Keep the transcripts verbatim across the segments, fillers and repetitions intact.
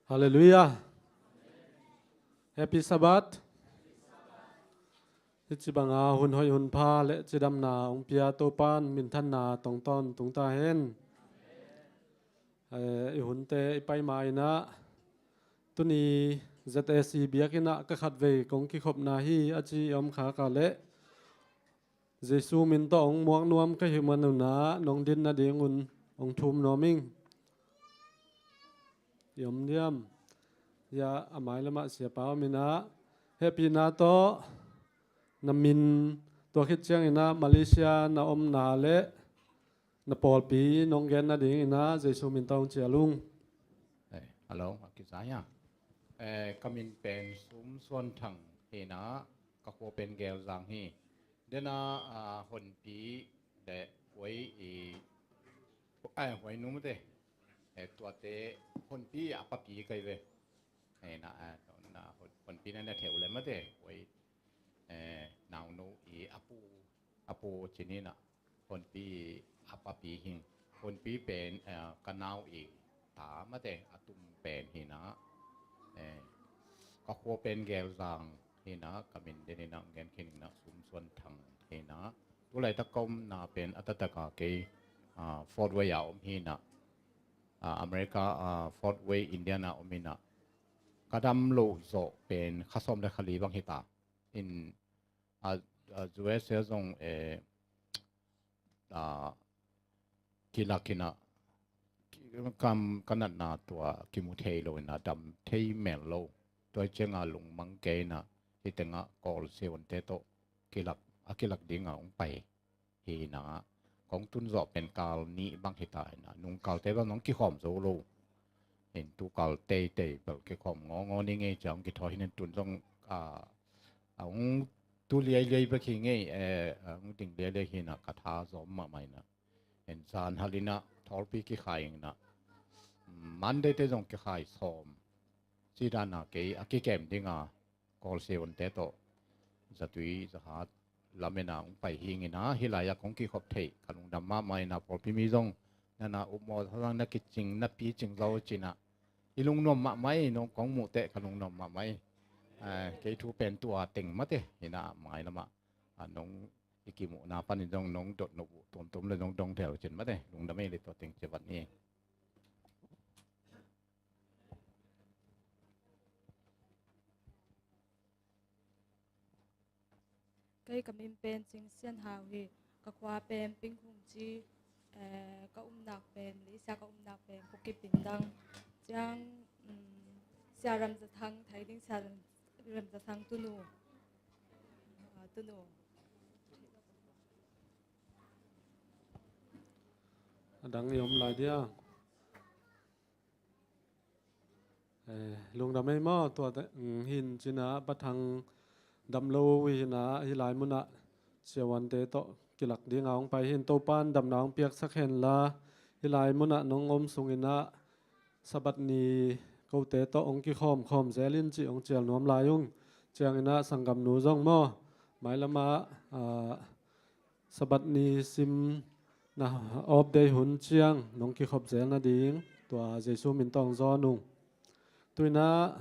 Halleluiah. Happy Sabbath. Hih ci banga hun hoih hun pha le cidamna hong pia Topan minthanna tongtawn tungta hen. Eh, i hunte i pai ma-in ah tuni Z A C biakinn ah ka khatvei kong kikhopna hi a ci i om khak a leh Jesu min tawh hong muak nuam ka hih manun ah nong din nadingun hong thum nuam ing. I om diam? Hia a mailamah siapa om in ah hehpihna tawh na min, tua khit ciangin ah Malaysia na omna le na pawlpi nong gen nadingin ah Jesu min tawh hong cial ung. Eh, hello, a kiza hia? Eh, ka min pen Sum Suan Thang hi in ah ka khua pen Gelzang hi. Dena, ah, Honpi le Huai i, eh, Huai nu mate. Eh, tuate Honpi a papi kai ve. Eh, na, ah, na Hon-, Honpi na na theu le mate. Huai, eh, naunu i a pu, a pu cinin ah Honpi a papi hing. Honpi pen, eh, ka nau i ta mate, a tum pen hi in ah, eh, ka khua pen Gelzang hi in ah, ka min den in ah gen khin in ah Sum Suan Thang hi in ah. Tulaitak ka omna pen a taktak a kei, ah, Fort Wayne a om hi in ah, ah, America, ah, Fort Wayne, Indiana om hi in ah. Ka dam loh zawh pen kha sawm le kha li bang hi ta. In, ah, ah, U S A zong, eh, ah, kilak in ah, ki-, kam, ka natna tua kimu thei lo in ah dam thei mel lo. Tua ciangah lungmang kei in ah hih tengah Kawlsiawante tawh kilak, a kilak dingah hong pai hi in ah, kong tun zawh pen kal nih bang hi ta in ah, nung kalte bang hong kikhawm zo lo. In tu kal teitei bel kikhawm ngawngawng ni ngei ciang hong kithawi hi in tun zong, ah, a hong tu liailiai bek hi ngei, eh, a hong ding liailiai hi in ah ka tha zawm mahmah in ah. En zan hal in ah thawlpi kikhai in ah, Monday te zong kikhai sawm. Ci dan a kei a kikem ding a Kawlsiawante tawh zatui zahat lamen a hong pai hi in ah, hih lai-ah kong kikhop theih ka lungdam mahmah in ah, pawlpi mi zong na na upmawh zang, na kicing na picing zo cin ah i lungnuam mahmah hi. Nong kong muh teh ka lungnuam mahmah hi. Eh, kei thu pen tua teng mate hi in ah, mailamah, ah, nong i kimuhna panin zong nong dot nop uh tuamtuam le nong dong thei lo cin mate, lungdam hi. Le tua teng ci vat ni. Kei ka min pen Cing Sian Hau hi. Ka khua pen Pingkhung ci, eh, ka umnak pen, Malaysia ka umnak pen Khuki Pindang. Ciang, um, Sia Ram Za Thang, Thai ding Sia Ram, Ram Za Thang tunu. Ah, tunu. A dang i om lai dia. Eh, lungdam ei maw, tua te, mm, hin cin ah Pa Thang dam lo uh hi in ah, hih lai mun ah siavuante tawh kilak ding a hong pai hi in, Topan damna hong piaksak hen la, hih lai mun ah nong om sung in ah Sabbath ni kote tawh hong kikhawm khawm zel in cih hong cial nuam lai ung. Ciang in ah sanggamnu zong maw, mailam ah, ah, Sabbath ni sim na off day hun ciang nong kikhop zel nading tua Jesu min tawh hong zawn ung. Tu in ah,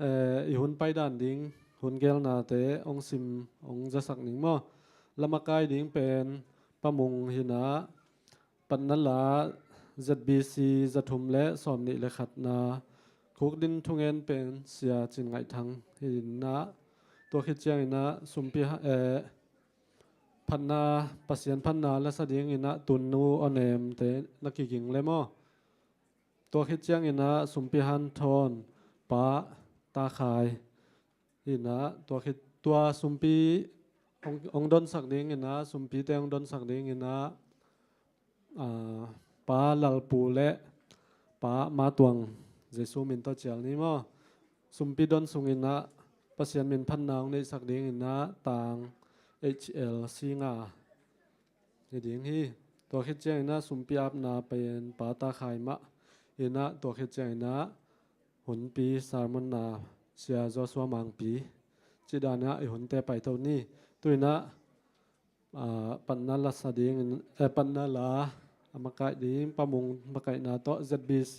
eh, i hun paidan ding hun gelnate hong sim hong zasak ning maw. Lam a kai ding pen Pa Mung hi in ah, patna la Z B C za thum le sawm nih le khatna, khukdin thungen pen Sia Cin Ngaih Thang hi in ah, tua khit ciang in ah sumpi ha-, eh, phatna, Pasian phatna la sa ding in ah Tunnu Aw Nem te na kiging le maw. Tua khit ciang in ah sumpi hanthawn Pa Ta Khai hi in ah, tua khit, tua sumpi hong, hong donsak ding in ah, sumpite hong donsak ding in ah, ah, Pa Lalpu le Pa Ma Tuang, Jesu min tawh cial ni maw. Sumpi don sung in ah Pasian min phatna hong neihsak ding in ah Tang H L Singa hi ding hi. Tua khit ciang in ah sumpi apna pen Pa Ta Khai mah in ah, tua khit ciang in ah hunpi sermon na Sia Joshua Mangpi. Cih dan in ah i hunte paito ni. Tu in ah, ah, patna la sa ding in, eh, patna la a makaih ding, Pa Mung makaihna tawh Z B C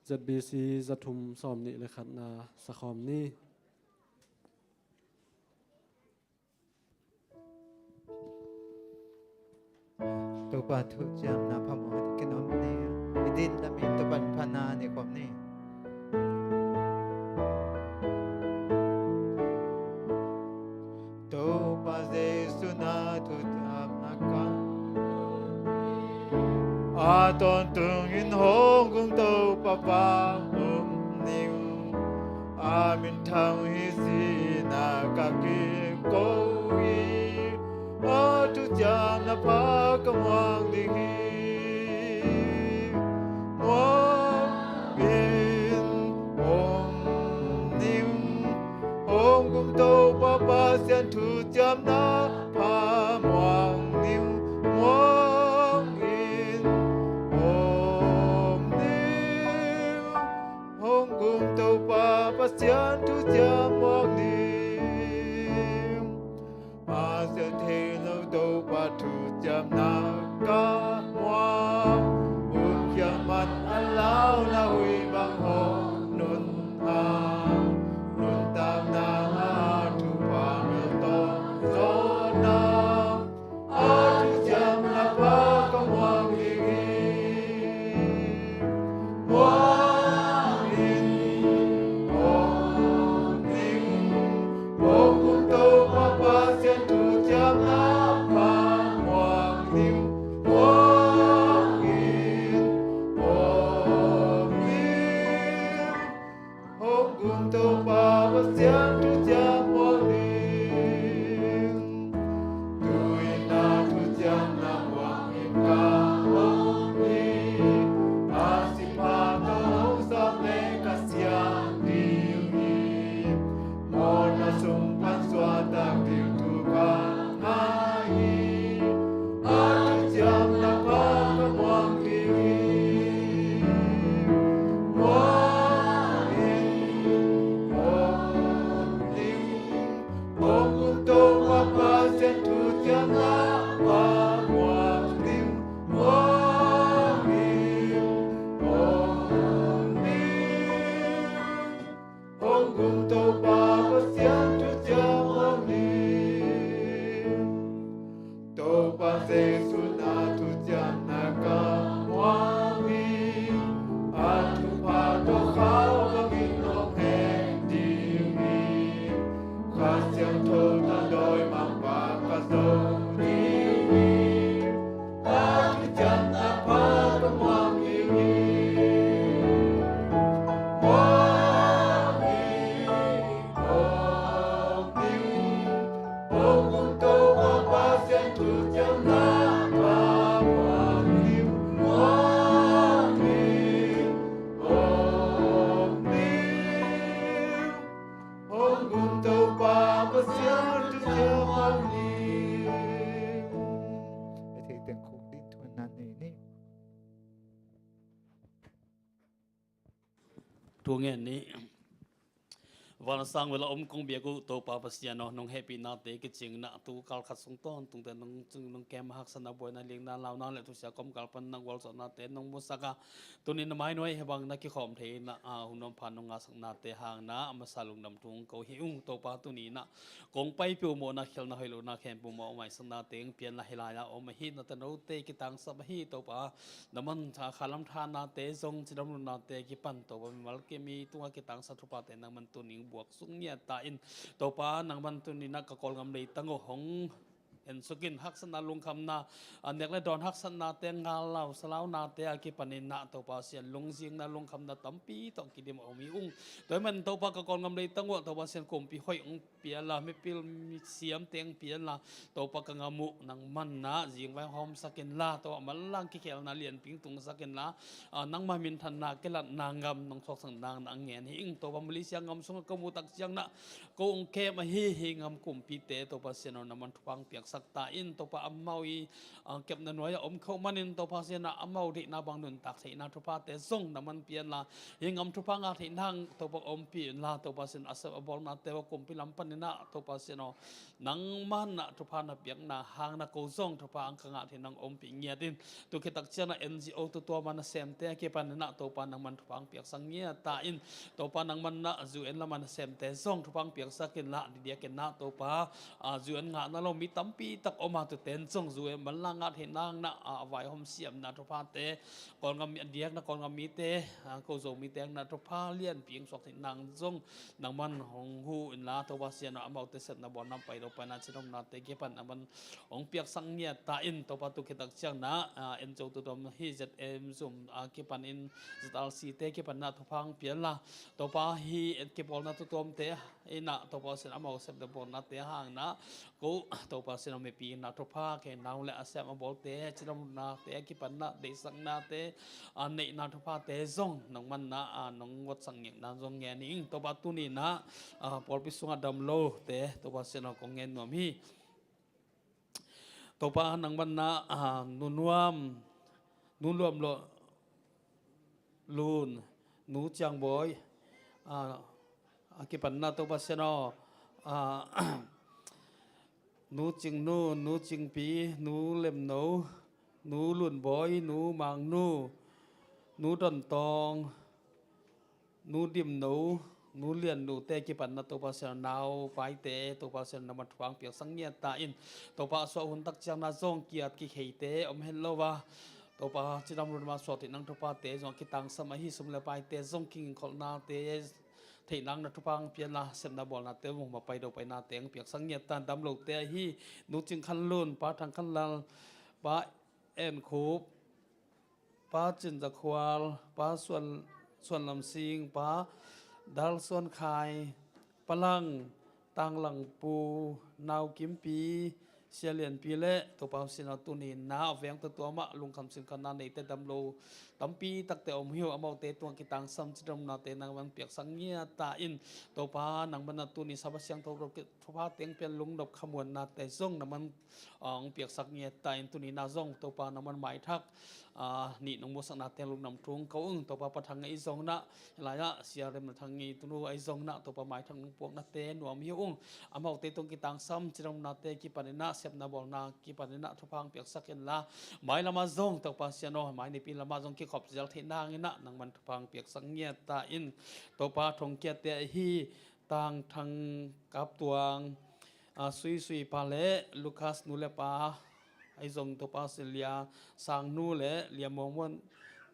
Z B C za thum sawm nih le khatna sakhawm ni. Topa thuciamna phamawh kin om ni. I din lamin Topa phatna nei khawm ni. Topa Jesu na thuciamna ka a tawntungin hong kum Topa pa um ning. A minthang hi sina ka kiko hi. A thuciamna pha ka muang ding hi. Muang in om ning. Hong kum Topa Pasian thuciamna pha muang ning. Muang in om ning. Hong kum Topa Pasian thuciam muang ning. A sia thei lo Topa thuciamna ka muang. Hun kiang man a launa hui bang hong nun ha. Nuntakna a thupha mel tawng zawhna. A thuciamna pha ka muang ding hi. Muang in om ning. Hong kum Topa Pasian thuciamna pha muang ning. Muang in om ning. Hong kum Topa Pasian thuciam muang ning. Tu-in a thuciamna muang in ka om hi. A sipha tawh hong sawm le ka siang ding hi. Mawhna sung pan suahtak ding thu ka ngah hi. A thuciamna pha ka muang ding hi. Muang in om ning. Hong kum Topa Pasian thuciamna pha muang ning. Muang in om ning. Hong kum Topa Pasian thuciam muang ning. Topa Jesu na thuciamna ka muang hi. A thupha tawh khau bangin hong heng ding hi. Kha Siangtho tawh dawimangpa ka zo ding hi. A thuciamna pha ka muang ding hi. Muang in om ning. Hong kum Topa Pasian thuciamna pha muang ning. Muang in om ning. Hong kum Topa Pasian thuciam muang ning. Hong kum Topa Pasian thuciam muang ning. Thu ngen ni. Van a sang vel a om kong biak uh Topa Pasian aw, nong hehpihnate kicinna tu kal khat sung tawntungte nong, nong kem haksatna buaina liangna launa le thusia kawmkal pan na gualzawhnate nong musak a, tuni na mainuai hih bang na kikhawm thei na, a, hun nuam pha nong ngahsaknate hangna a masa lungdam thu ko hi ung. Topa tuni na kong paipih uh mawhna khialhna hoih lohna khempeuh mawh maisakna teng pianla hi lai-a om ahi na tanote kitangsap ahi Topa. Na man khalam thahnate zong cidam luhnate kipan Topa mimal kimi tunga kitangsap thuphate nang man tuning buak sung ngiat ta in Topa nang man tuni na ka Kawlgam leitang uh hong en sukin haksatna lungkhamna a nek le dawn haksatnate ngal lau salaunate a kipanin na Topa sian lungzingna lungkhamna tampi tawh kidim a om hi ung. Tua hi man Topa ka Kawlgam leitang uh Topa sian kumpi hoih hong piala mipil misiamte hong piala Topa ka ngam uh nang manna zingvai hawmsak inla Topa manlang kikhelna lianping tungsak inla, a, nangma minthanna kilatna ngam nong suaksak nang na ngen hi ing. Topa Malaysia ngam sungah ka muh tak ciang na ko hong kem ahi hi ngam kumpite Topa sian aw na man thupha hong piak piaksak ta in, Topa amau i, ah, kepna nuai-ah om khawh manin Topa Pasian ah amau deihna bang nuntak theihna thuphate zong nangman pia inla, hih ngam thupha ngah theihna hang Topa ompih inla, Topa Pasian a sep a bawlnate uh a kumpi lam panin ah Topa Pasian aw, nangman ah thupha na piakna hang na ko zong thupha ang ka ngah theihna hang ompih ngiat in. Tu khit tak ciangin ah N G O tutuam a nasemte a kipanin ah Topa nangman thupha ang piaksak ngiat ta in, Topa nangman ah U N lam a nasemte zong thupha ang piaksak inla, a diakdiakin ah Topa, ah, U N ngahna lo mi tampi tak om a, tuten zong U N manlang ngah theihna hang ah, ah, vaihawm siamna thuphate, Kawlgam mi, a diakna Kawlgam mite, ah, ko Zomite hang ah thupha lianpi ang suak theihna hang zong nangman hong huh inla, Topa Pasian aw, amaute sepna bawlna, pai lo paina, cidomnate kipan nangman hong piaksak ngiat ta in, Topa tu khit tak ciangin ah, ah, N G O tutuam hi, Z M Zum, ah, kipanin Z R C te kipanin ah thupha ang pia inla, Topa hih kipawlna tutuamte in ah Topa Pasian amau sepna bawlnate hangin ah ko Topa Pasian aw, mipi in ah thupha, kei nau le a sem a bawlte, cidomnate a kipanin ah deihsaknate, a neihna thuphate zong nangman ah, ah, nong guatsak ngiatna zong ngen ing. Topa tuni in ah, ah, pawlpi sungah dam lote Topa Pasian aw, kong ngen nuam hi. Topa nangman ah, ah, Nu Nuam, Nu Luam Lo, Lun, Nu Ciang Bawi, ah, a kipanin ah Topa Pasian aw, ah, Nu Cing Nu, Nu Cing Pi, Nu Lem No, Nu Lun Bawi, Nu Mang Nu, Nu Don Tawng, Nu Dim No, Nu Lian Nu te kipanin ah Topa Pasian aw, nau paite Topa Pasian aw, nangman thupha ang piaksak ngiat ta in, Topa a suah hun tak ciangin ah zong kiat kikheite om hen lo a, Topa cidam runma suah theihna thuphate zong a kitangsam ahi, sum le paite zong kigingkholhnate theihna hang na thupha ang pia inla, sepna bawlnate vung ma, pai lo painate ang piaksak ngiat ta in. Dam lote ahi Nu Cing Khan Lun, Pa Thang Khan Lal, Pa En Khup, Pa Cin Za Khual, Pa Suan, Suan Lam Sing, Pa Dal Suan Khai, Pa Lang, Tang Lang Pu, Nau Kim Pi, Sia Lian Pi le Topa Pasian aw, tuni in ah veng tutuam ah lungkham sinkhamna neite, dam lo tampi takte om hi uh, amaute tungah kitangsam cidamnate nangman piaksak ngiat ta in, Topa nangman ah tuni Sabbath siangtho thupha teng pian lungnop khamuannate zong nangman, ah, hong piaksak ngiat ta in, tuni in ah zong Topa nangman maithak, ah, nih nong muhsaknate lungdam thu ko ung. Topa Pa Thang ahi zongin ah, hih lai-ah Sia Rem Na Thang i tunu ahi zongin ah, Topa maithak nong puaknate nuam hi ung. Amaute tung kitangsam cidamnate kipanin ah, sepna bawlna kipanin ah thupha ang piaksak inla, mailam ah zong Topa Pasian aw, mai nipi lam ah zong kikhop zial theihna hangin ah nangman thupha ang piaksak ngiat ta in. Topa thongkiate ahi Tang Thang Kap Tuang, ah, Sui Sui Pa le Lucas nu le pa, ahi zong Topa Pasian, Lia Sang nu le Lia Muang Muan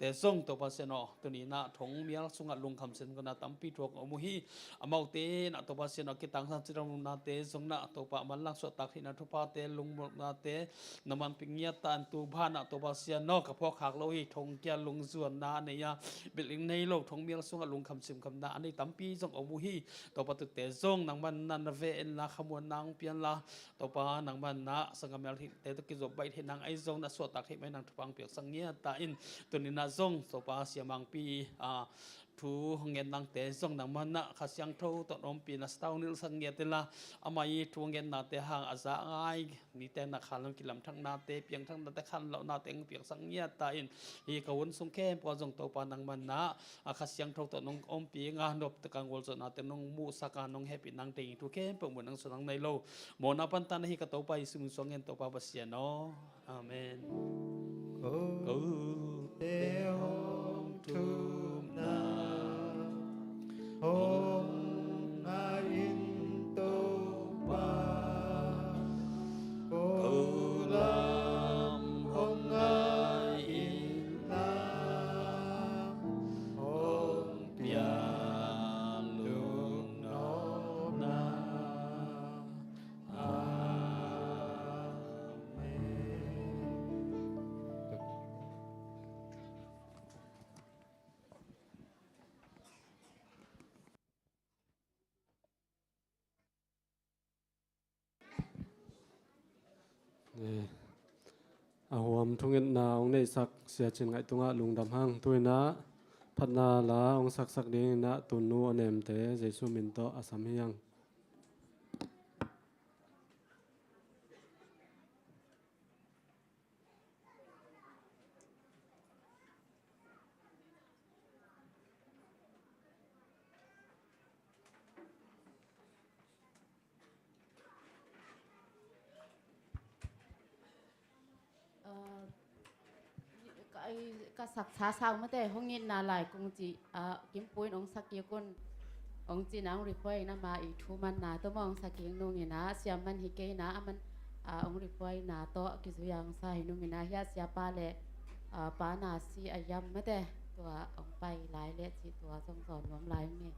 te zong Topa Pasian aw, tuni in ah thongmial sungah lungkham sinkhamna tampi thuak om uh hi. Amaute in ah Topa Pasian aw, kitangsam cidamnate zong in ah Topa manlang suahtak theihna thuphate, lungmuangnate nangman pia ngiat ta in. Tu ban ah Topa Pasian aw, ka phawk khak lo hi, thongkia lungzuanna a nei a, building nei lo, thongmial sungah lungkham sinkhamna a nei tampi zong om uh hi. Topa tute zong nangman na ve inla, khamuanna hong pia inla, Topa nangman ah sanggam mial te tawh kizop baih theihna hang, ahi zongin ah suahtak theih mai nang thupha ang piaksak ngiat ta in. Tuni in ah zong Topa Sia Mangpi, ah, thu hong ngen nangte zong nangman ah Kha Siangtho tawh na ompih in ah, sitau nilhsak ngiat inla, amah i thu hong ngennate hang a za a ngai, niteng na khan lam kilamthaknate, piangthaknate, khanlohnate hong piaksak ngiat ta in. Hih ka hun sung khempeuh ah zong Topa nangman ah, a Kha Siangtho tawh nong ompih a, noptak a gualzawhnate nong muhsak a, nong hehpih nang ding thu khempeuh muh nang suah nang nei lo, mawhna pan tan ahi ka Topa Jesu min suang ngen, Topa Pasian aw. Amen. Kote hong thumna hong ngah in Topa, ko lam hong ngah in la, hong piak lungnopna. Amen. Eh, a huam thungetna hong neihsak Sia Cin Ngaih tungah lungdam hang. Tu in ah phatna la hong saksak ding in ah Tun Nu a nemte Jesu min tawh a sam hi hang. Ka sak sa sau mate, hong itna lai kung ci, ah, Kimpu in hong sak kik un, hong cina hong request in ama i thu manna tawh mah hong sak kik nungina, siam man hi keina, aman, ah, hong request na tawh kizui a hong sa hi nungina, hia siapa le, ah, pa na si a yam mate, tua hong pai lai le ci tua zong zawn nuam lai mi.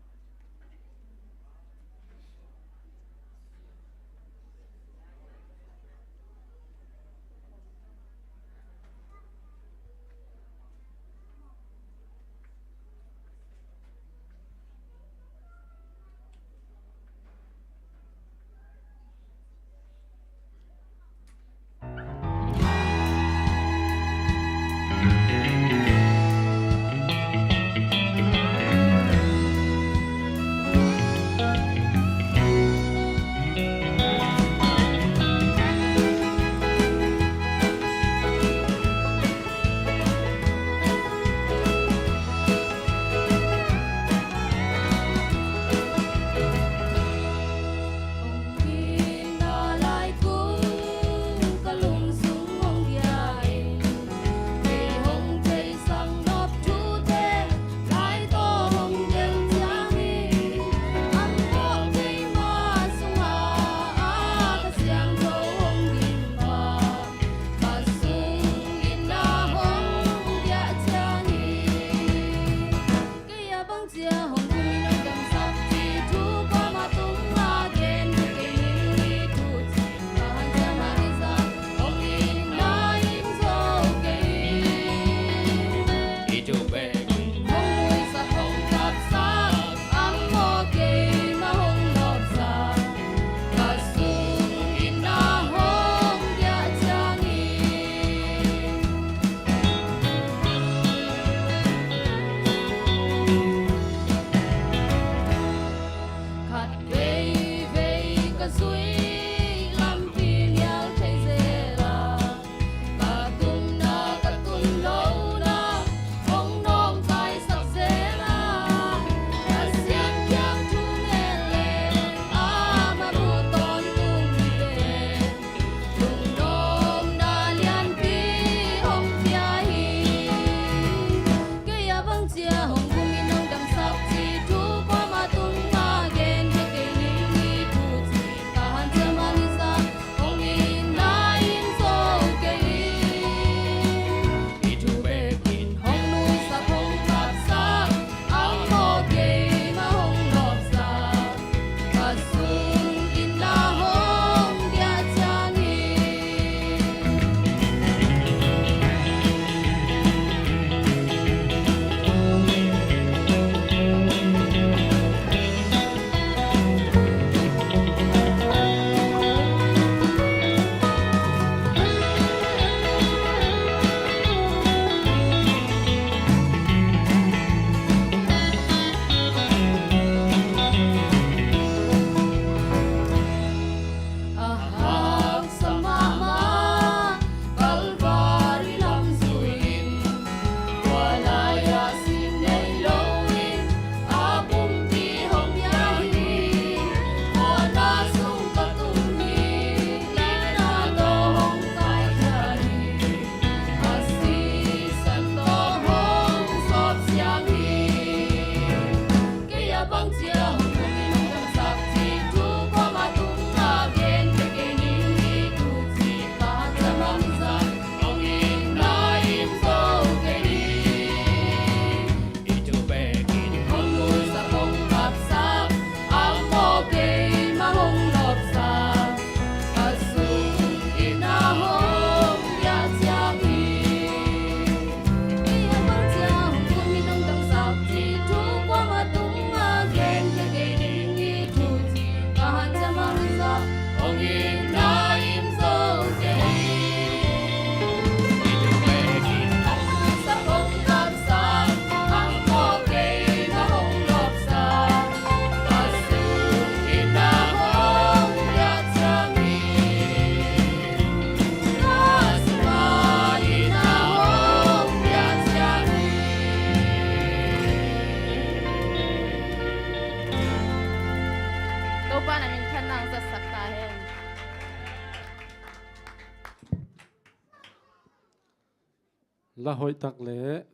La hoihtak le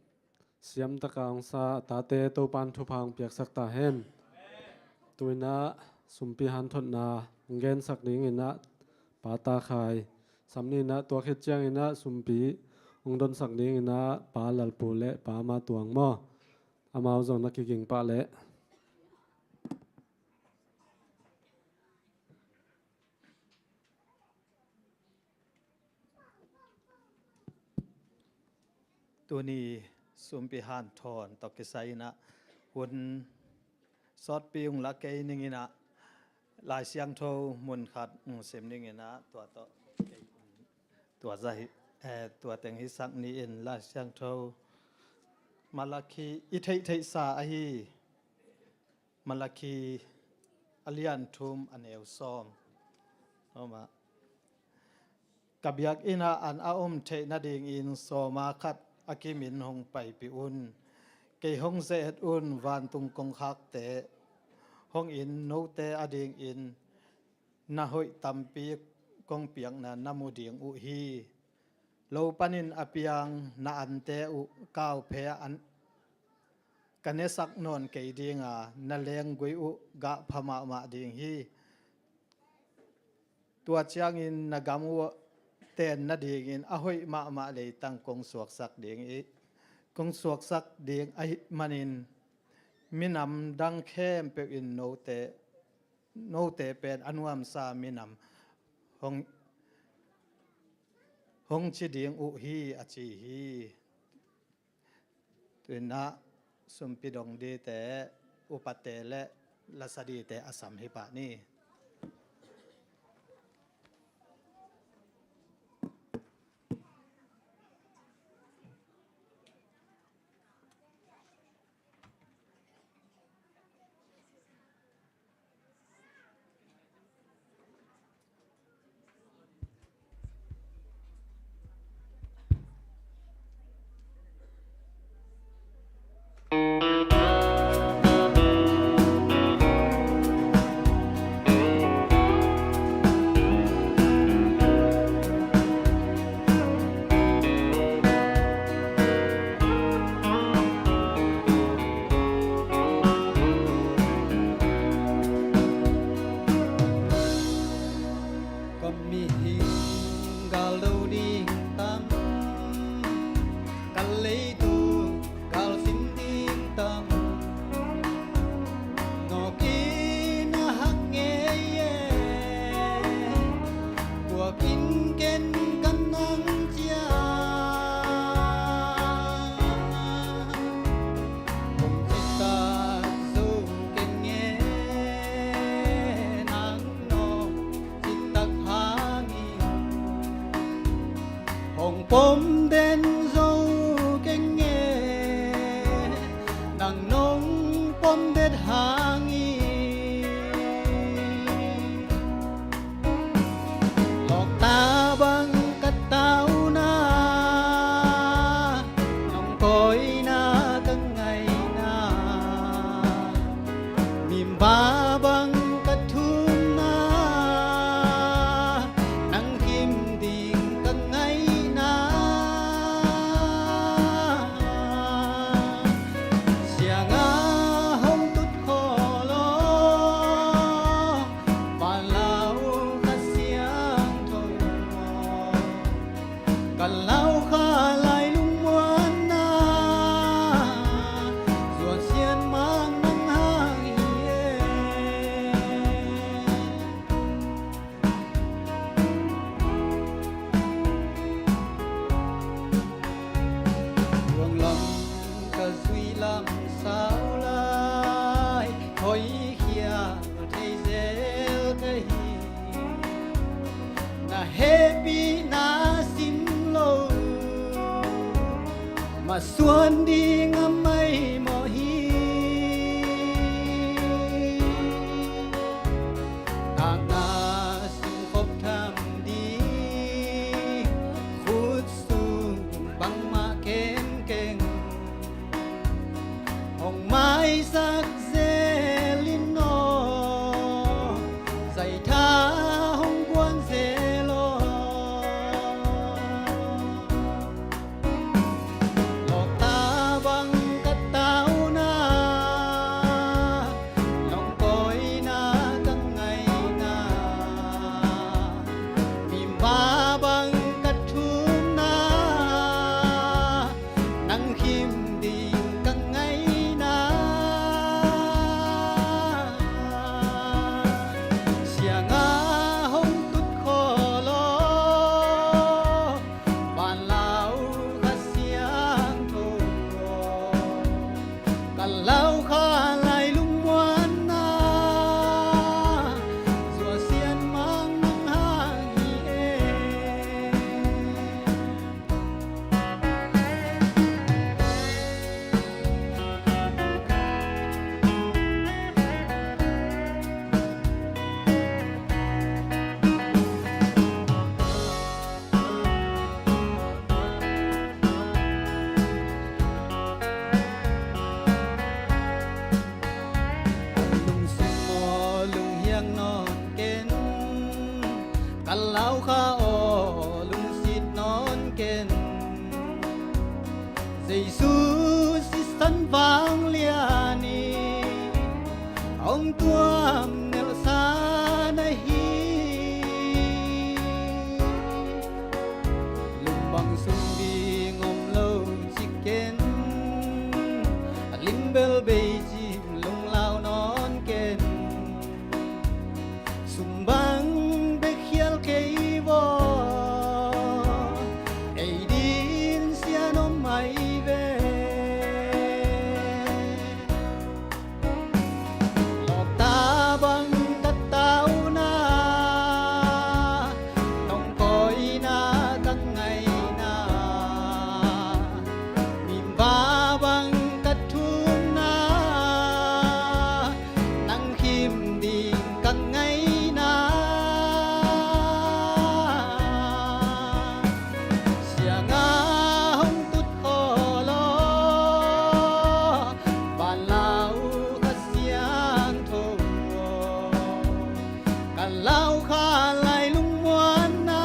siamtaka hong sa a tate Topan thupha hong piaksak ta hen. Tu-in ah sumpi hanthotna hong gensak dingin ah Pa Ta Khai Sam Ni in ah, tua khit ciangin ah sumpi hong donsak dingin ah Pa Lal Pu le Pa Ma Tuang maw, amau zong na kiging pah leh. Tuni sumpi hanthawn tawh kisai in ah hun sawtpi hong la kei ning in ah, Lai Siangtho mun khat hong sim ning in ah, tua tawh tua za hi, eh, tua teng hisak ni in, Lai Siangtho Malakhi i theihtheihsa ahi Malakhi a lian thum a neu sawm. Om ah, ka biakinn ah an a om theih nadingin sawma khat a kimin hong paipih un. Kei hong ze-et un, vantung kongkhakte hong in note adingin na hoih tampi kong piakna na mu ding uh hi. Lo panin a piang na ante uh kauphe an ka nesak nawn kei ding a, na lenggui uh gah pha mahmah ding hi. Tua ciangin na gam uh ten nadingin a hoih mahmah leitang kong suaksak ding i, kong suaksak ding ahih manin minam dang khempeuh in note, note pen a nuamsa minam hong, hong ci ding uh hi, a ci hi. Tu-in ah sumpi dong dingte, upate le lasa dingte a sam hi pah ni. Ka mihing gal do ding tam, ka leitung gal sin ding tam, nawk in a hak ngei e, kuak in ken ka nang ciat. Hong citak zo keng e, nang nawh citak hangin. Hong pom den zo keng e, nang nong pom den hangin. Lawkta bang ka tauna, nong kawina ka ngaina, mimba bang ka thumna, nang him ding ka ngaina. Siang a hong tut khawl aw, Palau Kha Siangtho aw, ka lau kha lai lungmuanna, zuan sian mang nang hang hi e. Luang lam ka zui lam sau lai, hoih khial thei zel ka hi. Na hehpihna sim lo, masuan ding a maimawh hi. Takna sungkhop tham ding, khut sung bangmah khemkem, hong maisak zel in aw, zaitha hong guan zel aw. Jesu sisan vanglian in hong tuam nelhsa na hi. Lungpang sung ding om lo ci ken, a limbel bei cim lunglau nawn ken. Sum bang bek khial kei vaw, ei din sian om mai ve. Lawpta bang ka tauna, nong kawina ka ngaina, mimba bang ka thumna, nang khim ding ka ngaina. Sianga hong tut khaw law, vanlau Kha Siangtho, ka lau kha lai lungmuanna,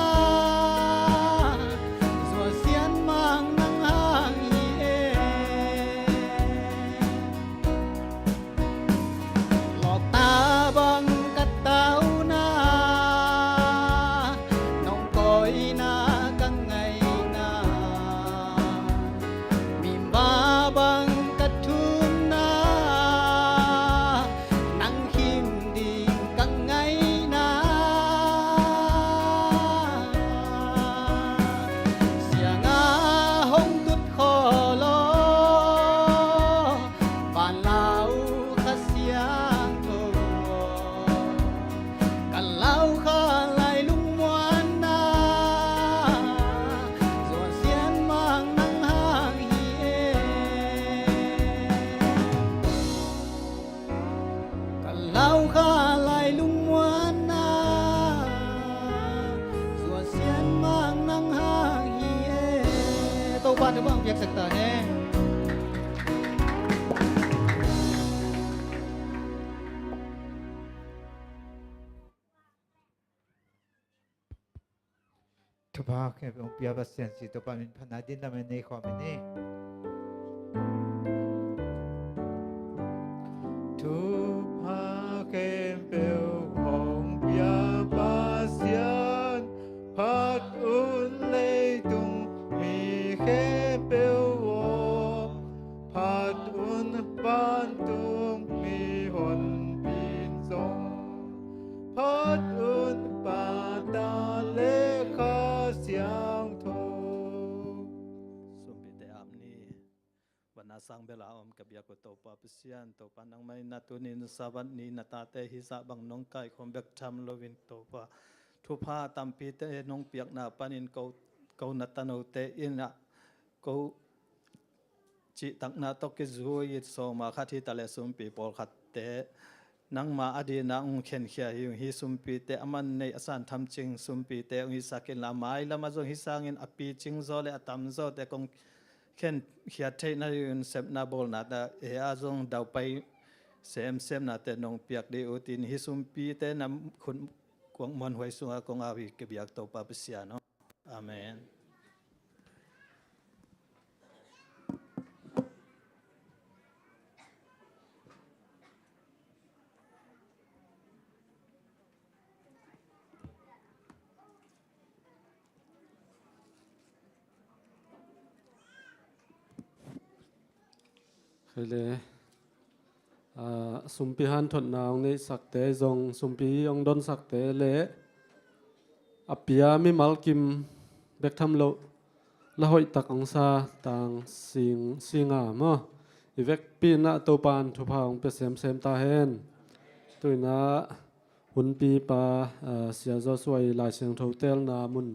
zuan sian mang nang hang hi e. Lawpta bang ka tauna, nong kawina ka ngaina, mimba bang ka thumna, nang khim ding ka ngaina. Sianga hong tut khaw law, vanlau Kha Siangtho, ka lau kha lai lungmuanna, zuan sian mang nang hang hi e. Ka lau kha lai lungmuanna, zuan sian mang nang hang hi e. Topa thupha hong piaksak ta hen. Thupha khempeuh hong pia Pasian si Topa min phatna din lam en nei khawm in hi. Thupha khempeuh hong pia Pasian, phat un leitung mi khempeuh aw, phat un vantung mihonpi in zong, phat un Pa, Ta le Kha Siangtho. Sumpite ap ni. Vanna sang bela om ka biak uh Topa Pasian, Topa nangmah in na tuni in Sabbath ni na tate hih zah bang nong kaikhawm bek tham loin Topa, thupha tampite nong piakna panin ko, ko na tanote in ah ko cihtakna tawh kizui it sawma khat hi ta le sumpi pawlkhatte nangma a dina hong khenkhia hi ung. Hih sumpite a man nei a san tham cing sumpite hong hisak inla, mailam ah zong hih sangin a picing zaw le a tam zawte kong khenkhiat theihna dingin sepna bawlnate a zong daupai semsemnate nong piak dih uh, tin hih sumpite na khut kuang muanhuai sungah kong au hi ka biak Topa Pasian aw. Amen. Kei le, ah, sumpi hanthotna hong neihsakte zong, sumpi hong donsakte le a pia mimal kim bek tham loh la hoihtak hong sa Tang Sing, Singa maw, i vekpi in ah Topa in thupha hong pia semsem ta hen. Tu in ah hunpipa, ah, Sia Joshua i Lai Siangtho telna mun.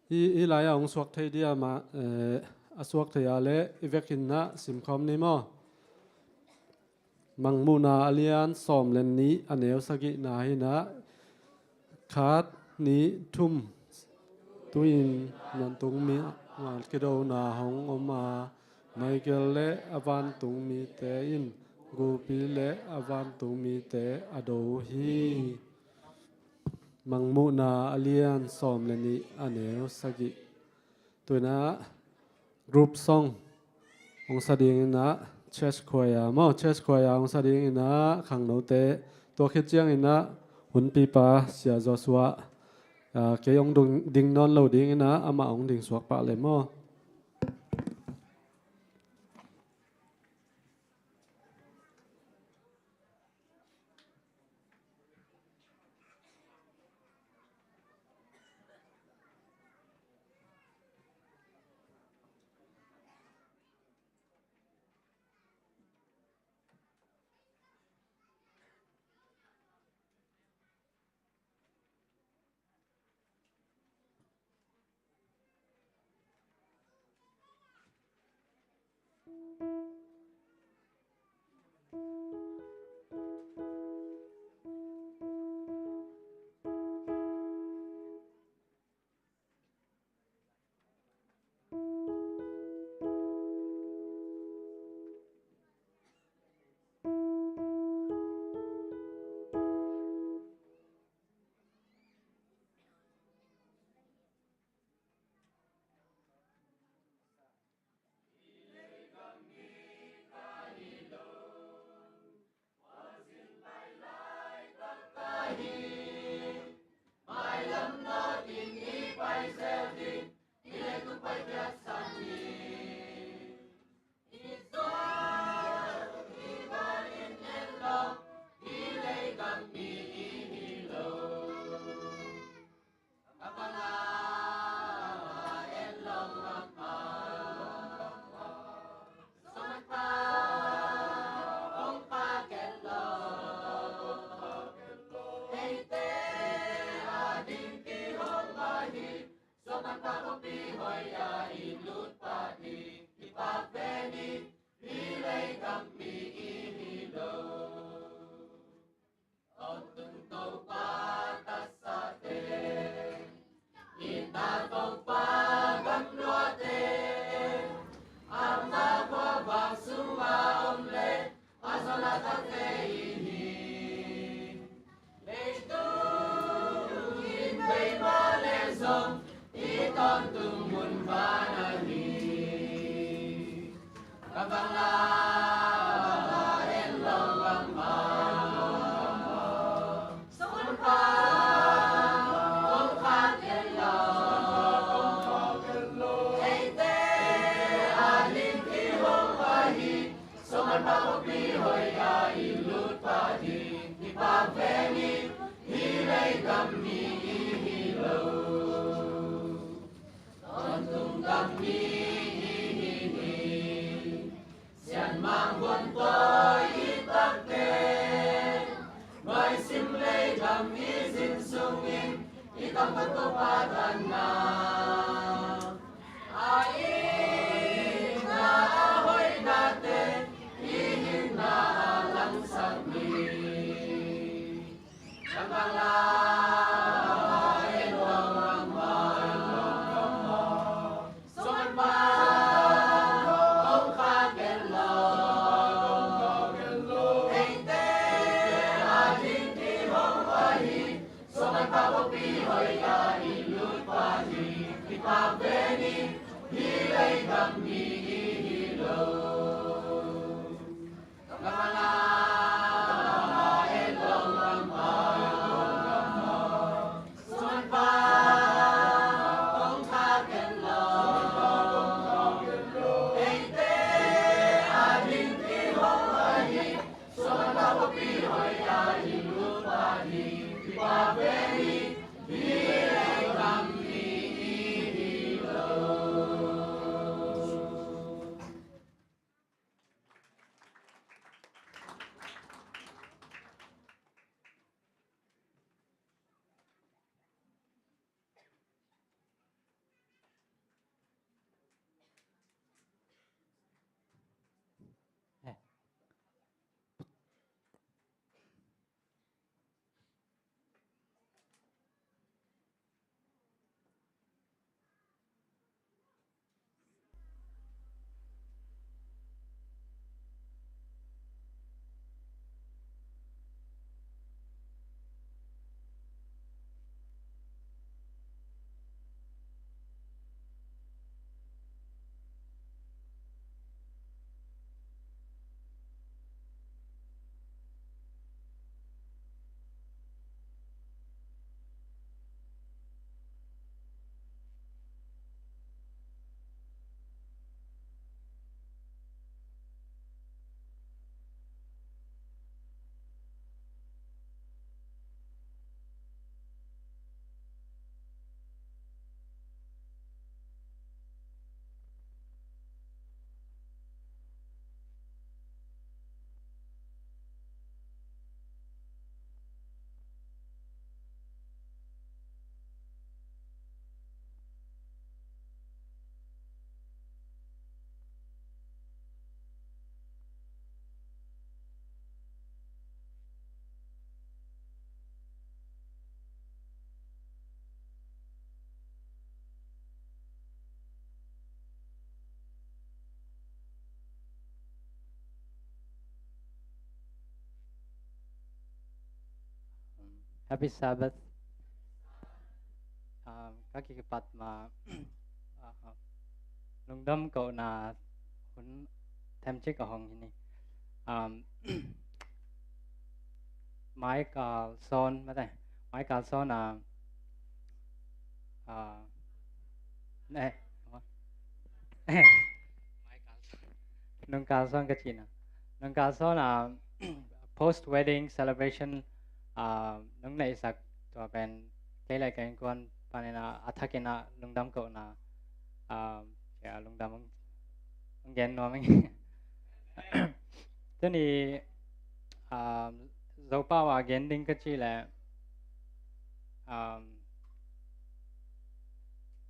Hih, hih lai-ah hong suak thei dia mah, eh, a suak thei a leh i vekin ah simkhawm ni maw? Mangmuhna a lian sawm le nih a neu sagihna hi in ah, khat, nih, thum. Tu-in vantungmi ah kidona hong om a, Michael le a vantungmite in gulpi le a vantungmite a do uh hi. Mangmuhna a lian sawm le nih a neu sagih. Tu in ah group song hong sa dingin ah, church choir maw, church choir hong sa dingin ah, khangnote, tua khit ciangin ah, hunpipa Sia Joshua, ah, kei hong ding, ding nawn lo dingin ah, amah hong ding suak pah le maw. Tawntung Topa taksate, i ta Topa gamluate, ama khuavak sunga om le, a zon a takte i hi. Leitung in bei mah le zong, i tawntung mun van ahi. Tawntung gam mi i hi hi hi. Sianmang guan tawi i takte, nuaisim lei gam i zin sungin i tangkot Topa danna, a itna a hoihnate i itna a langsak ni. Happy Sabbath. Um, ka kipat ma, uh, lungdam kohna hun themcik a hong hi ni. Um, Michael Son, mate. Michael Son, uh, uh, eh, Nung Carlson ka cihna. Nung Carlson, ah, post wedding celebration, ah, nung neihsak tua pen kei le ka innkuan panin ah a thakin ah lungdam kohna, ah, sia lungdam hong gen nuam ing. Tuni, ah, Zopau a gen ding ka cih leh, ah,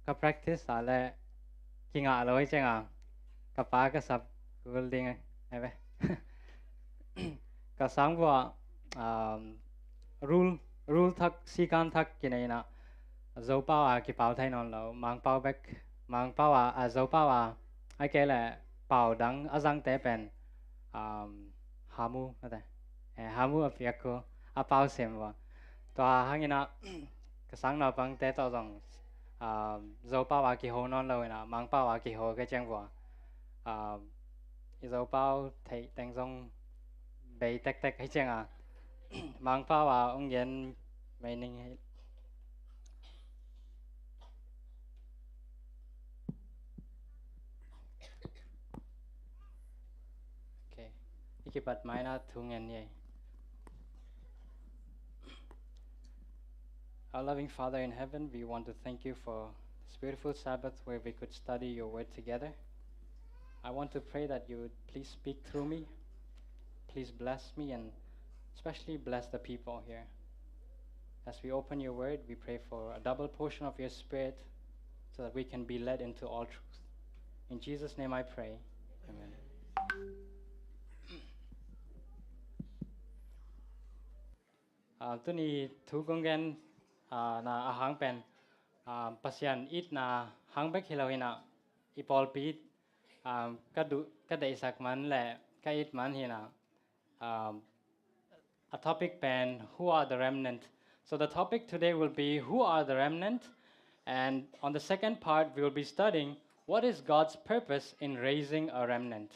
ka practice a le kingah lo hi cianga ka pa ka sap kul ding ai ve. Ka sang vua, um, rule, rule thak, sikan thak kinei na Zopau a kipau thei nawn lo, Mangpau bek, Mangpau a, a Zopau a, ai kei le pau dang a zangte pen, um, hamu, mate. Eh, hamu a piak ko, a pau sem vua. Tua hangin ah, ka sang naupangte tawh zong, ah, Zopau a kiho nawn lo in ah, Mangpau a kiho ka ciang vua. Ah, i Zopau theih teng zong bei tektek hi ciang a, Mangpau a hong gen mai ning hi. Okay. I kipat mai na thu ngen ni ei. Our loving Father in heaven, we want to thank you for this beautiful Sabbath where we could study your word together. I want to pray that you would please speak through me. Please bless me and especially bless the people here. As we open your word, we pray for a double portion of your spirit so that we can be led into all truth. In Jesus' name I pray. Amen. Ah, tuni thu kong gen, ah, na a hang pen, ah, Pasian itna hang bek hi lo hi na, i pawlpi, ah, ka duh, ka deihsak man le ka it man hi na, ah, a topic pen, who are the remnant? So the topic today will be, who are the remnant? And on the second part, we will be studying what is God's purpose in raising a remnant.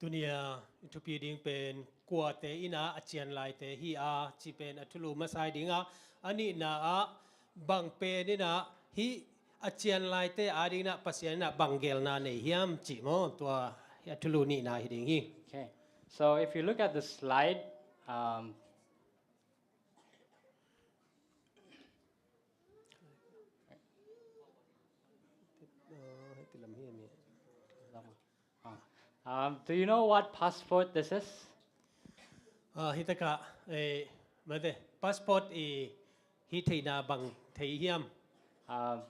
Tuni a i thupi ding pen kuate in ah a cian laite hi a ci pen a thulu masa hi ding a, a nihna ah bang pen in ah hih a cian laite a ding in ah Pasian in ah bang gelna nei hiam cih maw, tua a thulu nihna hi ding hi. Okay. So if you look at the slide, um, um, do you know what passport this is? Ah, hih takah, eh, mate, passport i hih theihna bang thei hiam? Um,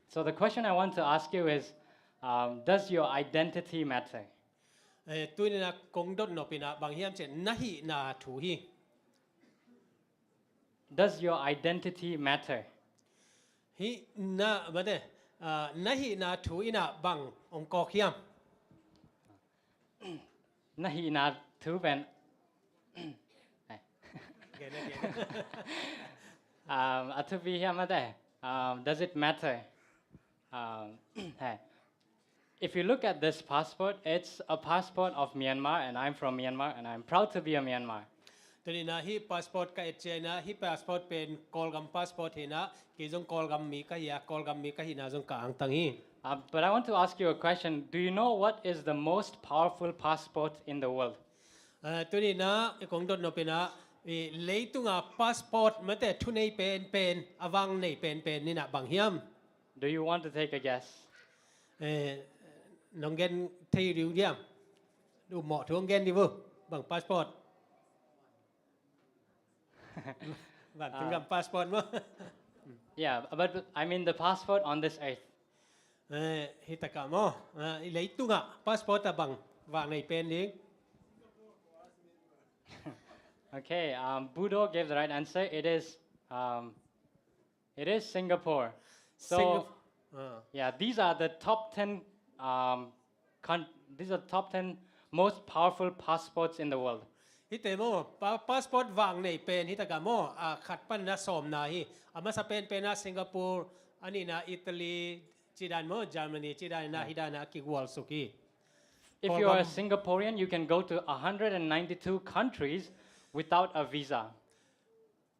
so the question I want to ask you is, um, does your identity matter? Eh, tuni in ah kong dot nop in ah bang hiam cih leh na hihna thu hi. Does your identity matter? Hih na, mate, ah, na hihna thu in ah bang hong kawk hiam? Na hihna thu pen, eh. Gen, gen. Um, a thupi hiam, mate? Um, does it matter? Um, hey. If you look at this passport, it's a passport of Myanmar, and I'm from Myanmar, and I'm proud to be a Myanmar. Tuni in ah hih passport ka et ciang in ah, hih passport pen Kawlgam passport hi in ah, kei zong Kawlgam mi ka hi a, Kawlgam mi ka hihna zong ka angtang hi. Uh, but I want to ask you a question. Do you know what is the most powerful passport in the world? Eh, tuni in ah i kong dot nop in ah, i leitung a passport, mate, thunei penpen, a vang nei penpen in ah bang hiam? Do you want to take a guess? Eh, nong gen thei ding uh diam? Upmawh thu hong gen dih uh. Bang passport? Vantung gam passport maw? Yeah, but I mean the passport on this earth. Eh, hih takah maw? Eh, i leitung ah passport a bang vang nei pen ding? Okay, um, Budo gave the right answer. It is, um, it is Singapore. So, Singap-, ah. Yeah, these are the top ten, um, con-, these are top ten most powerful passports in the world. Hite maw, pa-, passport vang nei pen hitakah maw, a khat pan na sawmna hi. A masa penpen a Singapore, a nihna Italy, cidan maw, Germany, cidan na hidana a kigualsuk hi. If you are a Singaporean, you can go to a hundred and ninety-two countries without a visa.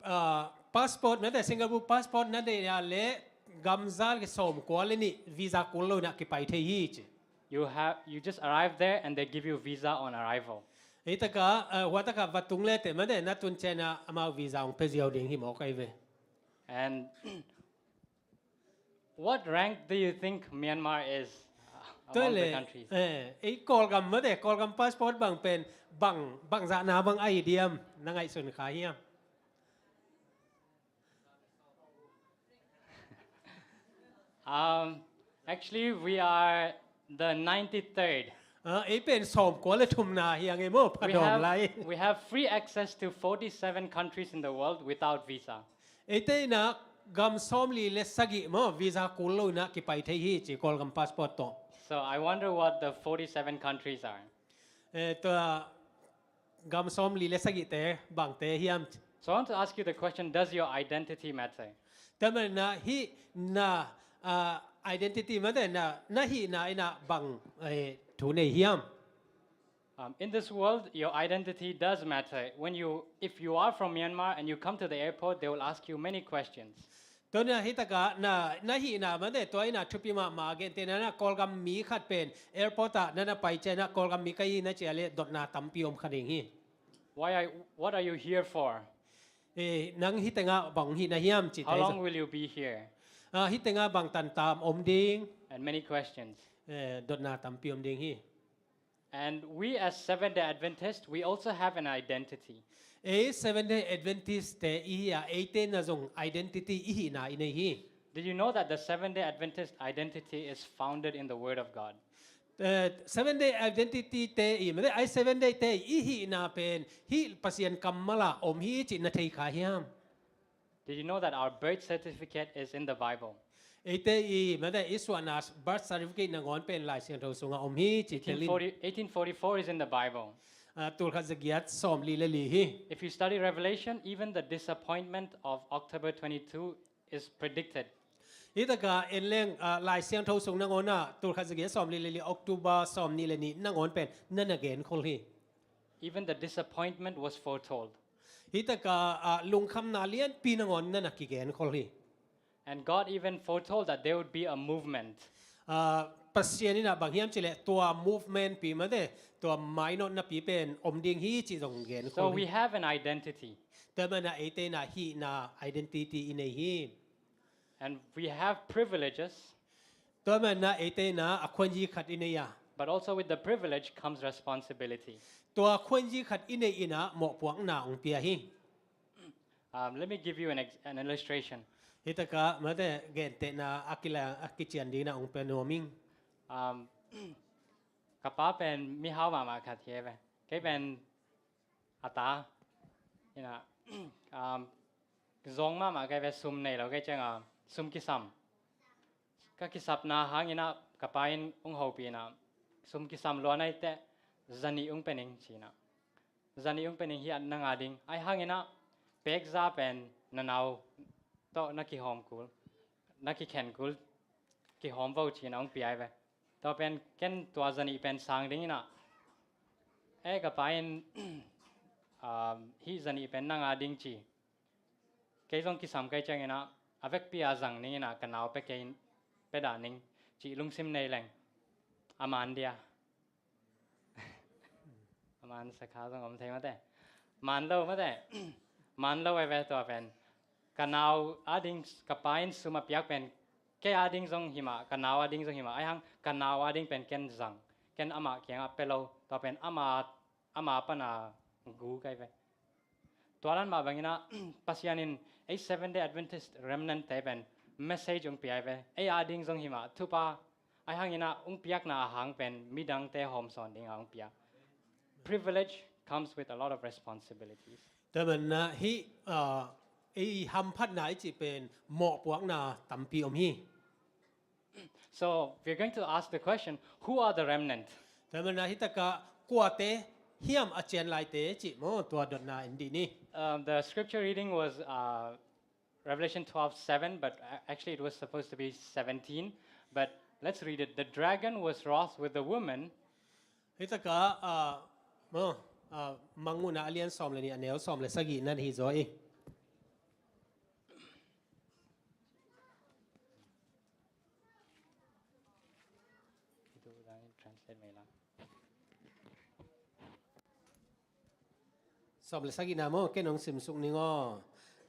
Ah, passport, mate, Singapore passport na deih a le gamzal ki sawmkua le nih visa kul lo na kipai thei hi ci. You have, you just arrive there and they give you visa on arrival. Hitaka, ah, huataka vatung le te mate na tun cena amau visa ong pe ziau ding hi maw kai ve. And what rank do you think Myanmar is, uh, among the countries? Eh, ei Kawlgam mate, Kawlgam passport bang pen, bang, bang zahna bang ai diam, na ngaihsun kha hiam? Um, actually, we are the ninety-third. Ah, ei pen sawmkua le thumna hi ang ei maw, pha dawm lai. We have free access to forty-seven countries in the world without visa. Eite ina gam sawmli le sagih maw, visa kul lo ina kipai thei hi ci Kawlgam passport tawh. So I wonder what the forty-seven countries are. Eh, tua gam sawmli le sagihte bangte hiam? So I want to ask you the question, does your identity matter? Tua manin na hih na, ah, identity mate na, na hihna ina bang, eh, thu nei hiam? Um, in this world, your identity does matter. When you, if you are from Myanmar and you come to the airport, they will ask you many questions. Tua na hitaka na, na hihna mate tua ina thupi mahmah a gente na, na Kawlgam mi khat pen airport ah na na pai ciang na Kawlgam mi ka hi na ci a le dotna tampi om kha ding hi. Why are, what are you here for? Eh, nang hih tengah bang hihna hiam ci. How long will you be here? Ah, hih tengah bang tan tam om ding? And many questions. Eh, dotna tampi om ding hi. And we as Seventh-day Adventists, we also have an identity. Ei Seventh-day Adventist te i hi a, eite na zong identity i hihna i nei hi. Did you know that the Seventh-day Adventist identity is founded in the Word of God? Eh, Seventh-day Adventist te i, mate, ei Seventh-day te i hihna pen hih Pasian kammal ah om hi ci na thei kha hiam? Did you know that our birth certificate is in the Bible? Eite i, mate, i suahna birth certificate nangawn pen Lai Siangtho sungah om hi ci tel in. Eighteen forty, eighteen forty-four is in the Bible. Ah, tulkhat zagiat sawmli le li hi. If you study Revelation, even the disappointment of October twenty-two is predicted. Hitaka en leng, ah, Lai Siangtho sung nangawn ah tulkhat zagiat sawmli le li, October sawmnih le nih nangawn pen na na genkhol hi. Even the disappointment was foretold. Hitaka, ah, lungkhamna lianpi nangawn na na kigenkhol hi. And God even foretold that there would be a movement. Ah, Pasian ina bang hiam ci le tua movement pi mate, tua mainawtna pi pen om ding hi ci zong genkhol hi. So we have an identity. Tua manin na eite na hihna identity i nei hi. And we have privileges. Tua manin na eite na a khuanzi khat i nei a. But also with the privilege comes responsibility. Tua khuanzi khat i nei ina mawhpuakna ong pia hi. Um, let me give you an ex-, an illustration. Hitaka mate gentehna a kila, a kician dingna ong pia nuam ing. Um, ka pa pen mihau mahmah khat hi ve. Kei pen a ta ina, um, zong mahmah kei ve, sum nei lo kei ciang a, sum kisam. Ka kisapna hang ina ka pa in ong hopih ina, sum kisam lua nai teh zanih ong pe ning ci ina. Zanih ong pe ning hi a nang a ding. Ahi hang ina pek za pen na nau tawh na kihawm kul, na kikhen kul, kihawm vo ci ina ong pia hi ve. Tua pen ken tua zanih pen sang ding ina. Eh, ka pa in, um, hih zanih pen nang a ding ci. Kei zong kisam kei ciang ina, a vekpi a zang ning ina, ka nau pe kei, pe dah ning, cih lungsim nei leng. A man dia. A man sakha zong om thei mate. Man lo mate. Man lo e ve tua pen. Ka nau a ding, ka pa in sum a piak pen kei a ding zong hi mah, ka nau a ding zong hi mah. Ahi hang ka nau a ding pen ken zang. Ken amah kiangah pe lo. Tua pen amah, amah pana gu kai ve. Tua dan mah bang ina Pasian in ei Seventh-day Adventist remnant te pen message ong pia hi ve. Ei a ding zong hi mah, thupha. Ahi hang ina ong piakna a hang pen midangte hawmsawn ding a ong pia. Privilege comes with a lot of responsibilities. Tua manin na hih, ah, ei hamphatna i cih pen mawhpuakna tampi om hi. So we're going to ask the question, who are the remnant? Tua manin na hitaka kuate hiam a cian laite cih maw, tua dotna en dih ni. Um, the scripture reading was, uh, Revelation twelve seven, but a-, actually it was supposed to be seventeen. But let's read it. The dragon was wroth with the woman. Hi taka, ah, maw, ah, Mangmuhna a lian sawm le nih a neu sawm le sagih nan hi zaw i. Translate mai la. Sawm le sagihna maw, ken hong simsuk ning aw.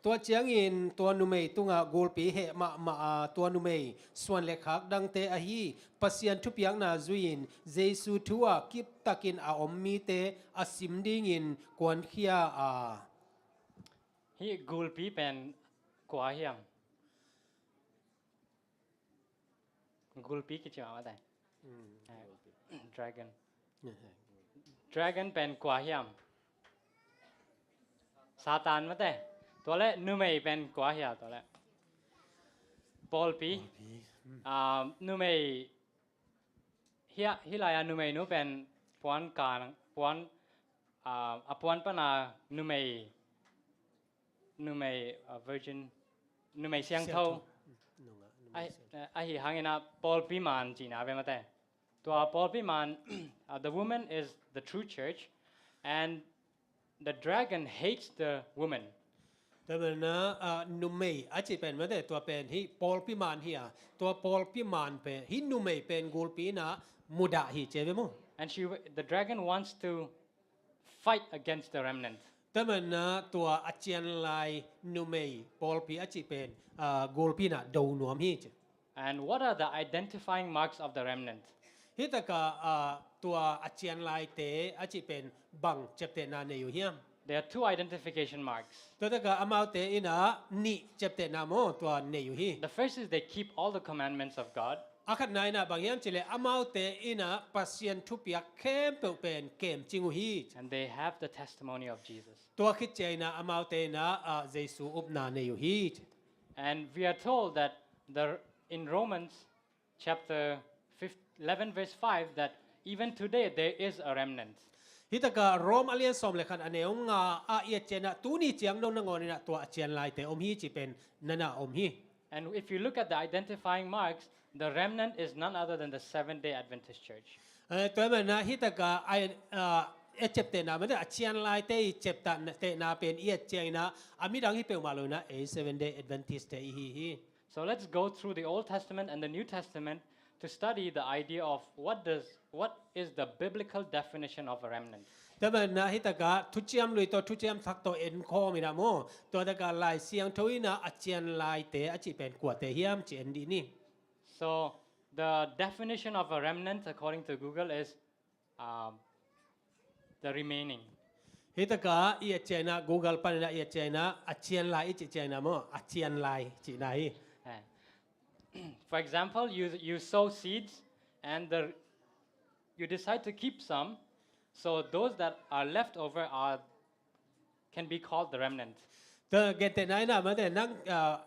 Tua ciangin tua numei tungah gulpi heh mahmah a, tua numei suan le khak dangte ahi Pasian thupiakna zui-in Jesu thu-ah kiptakin a om mite a sim dingin kuankhia a. Hih gulpi pen kua hiam? Gulpi kici mah mate. Mm. Eh, dragon. Eh, eh. Dragon pen kua hiam? Satan mate. Tua le numei pen kua hiam tua le? Pawlpi. Pawlpi. Mm. Ah, numei hia, hih lai-a numeinu pen puan kan, puan, ah, a puan pana numei numei, uh, virgin, numei siangtho. Siangtho. Mm, nungah, numei siangtho. Ahi, eh, ahi hangin ah pawlpi man cihna ve mate. Tua pawlpi man, uh, the woman is the true church, and the dragon hates the woman. Tua manin ah, uh, numei a cih pen mate, tua pen hih pawlpi man hi a, tua pawlpi man pen, hih numei pen gulpi in ah mudah hi ci ve maw. And she, the dragon wants to fight against the remnant. Tua manin ah tua a cian lai numei pawlpi a cih pen, ah, gulpi in ah do nuam hi ci. And what are the identifying marks of the remnant? Hi taka, ah, tua a cian laite a cih pen bang ciaptehna nei uh hiam? There are two identification marks. Tua taka amaute in ah nih ciaptehna maw tua nei uh hi. The first is they keep all the commandments of God. A khatna in ah bang hiam cih leh amaute in ah Pasian thupiak khempeuh pen kemcing uh hi. And they have the testimony of Jesus. Tua khit ciangin ah amaute in ah, ah, Jesu upna nei uh hi. And we are told that the, in Romans chapter fif-, eleven verse five, that even today there is a remnant. Hi taka Rom a lian sawm le khat a neu nga ah i et ciangin ah tuni ciang dong nangawn in ah tua a cian laite om hi cih pen na na om hi. And if you look at the identifying marks, the remnant is none other than the Seventh-day Adventist Church. Eh, tua manin ah hi taka a, ah, a ciaptehna mate, a cian laite i ciaptehna pen i et ciangin ah a midang hi peuhmah lo in ah ei Seventh-day Adventist te i hi hi. So let's go through the Old Testament and the New Testament to study the idea of what does, what is the biblical definition of a remnant. Tua manin ah hi taka Thuciam Lui tawh Thuciam Thak tawh en khawm in ah maw, tua taka Lai Siangtho in ah a cian laite a cih pen kuate hiam ci en dih ni. So the definition of a remnant according to Google is, um, the remaining. Hi taka i et ciangin ah Google panin ah i et ciangin ah a cian lai i cih ciangin ah maw, a cian lai cihna hi. Eh. For example, you, you sow seeds and the, you decide to keep some, so those that are left over are, can be called the remnant. Tua gentehna in ah mate nang, ah,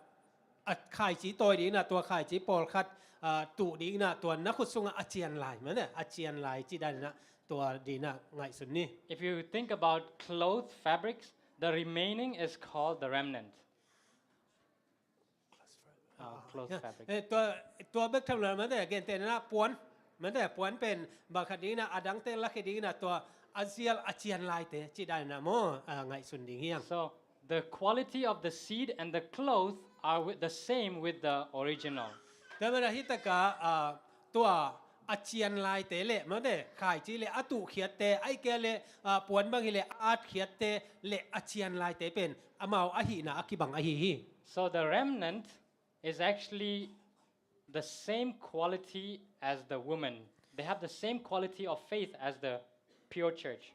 a khaici tawi ding in ah tua khaici pawlkhat, ah, tuh ding in ah tua na khut sungah a cian lai mate, a cian lai cih dan in ah tua ding in ah ngaihsun ni. If you think about cloth fabrics, the remaining is called the remnant. Ah, cloth fabric. Eh, tua, tua bek tham lo mate, gentehna puan, mate, puan pen bang khat ding in ah, a dangte lakhia ding in ah tua a zial a cian laite cih dan in ah maw, ah, ngaihsun ding hi hang. So the quality of the seed and the cloth are with, the same with the original. Tua manin ah hi taka, ah, tua a cian laite le mate, khaici le a tuhkhiatte, ahih kei leh, ah, puan bang hi leh a atkhiatte le a cian laite pen amau ahihna a kibang ahi hi. So the remnant is actually the same quality as the woman. They have the same quality of faith as the pure church.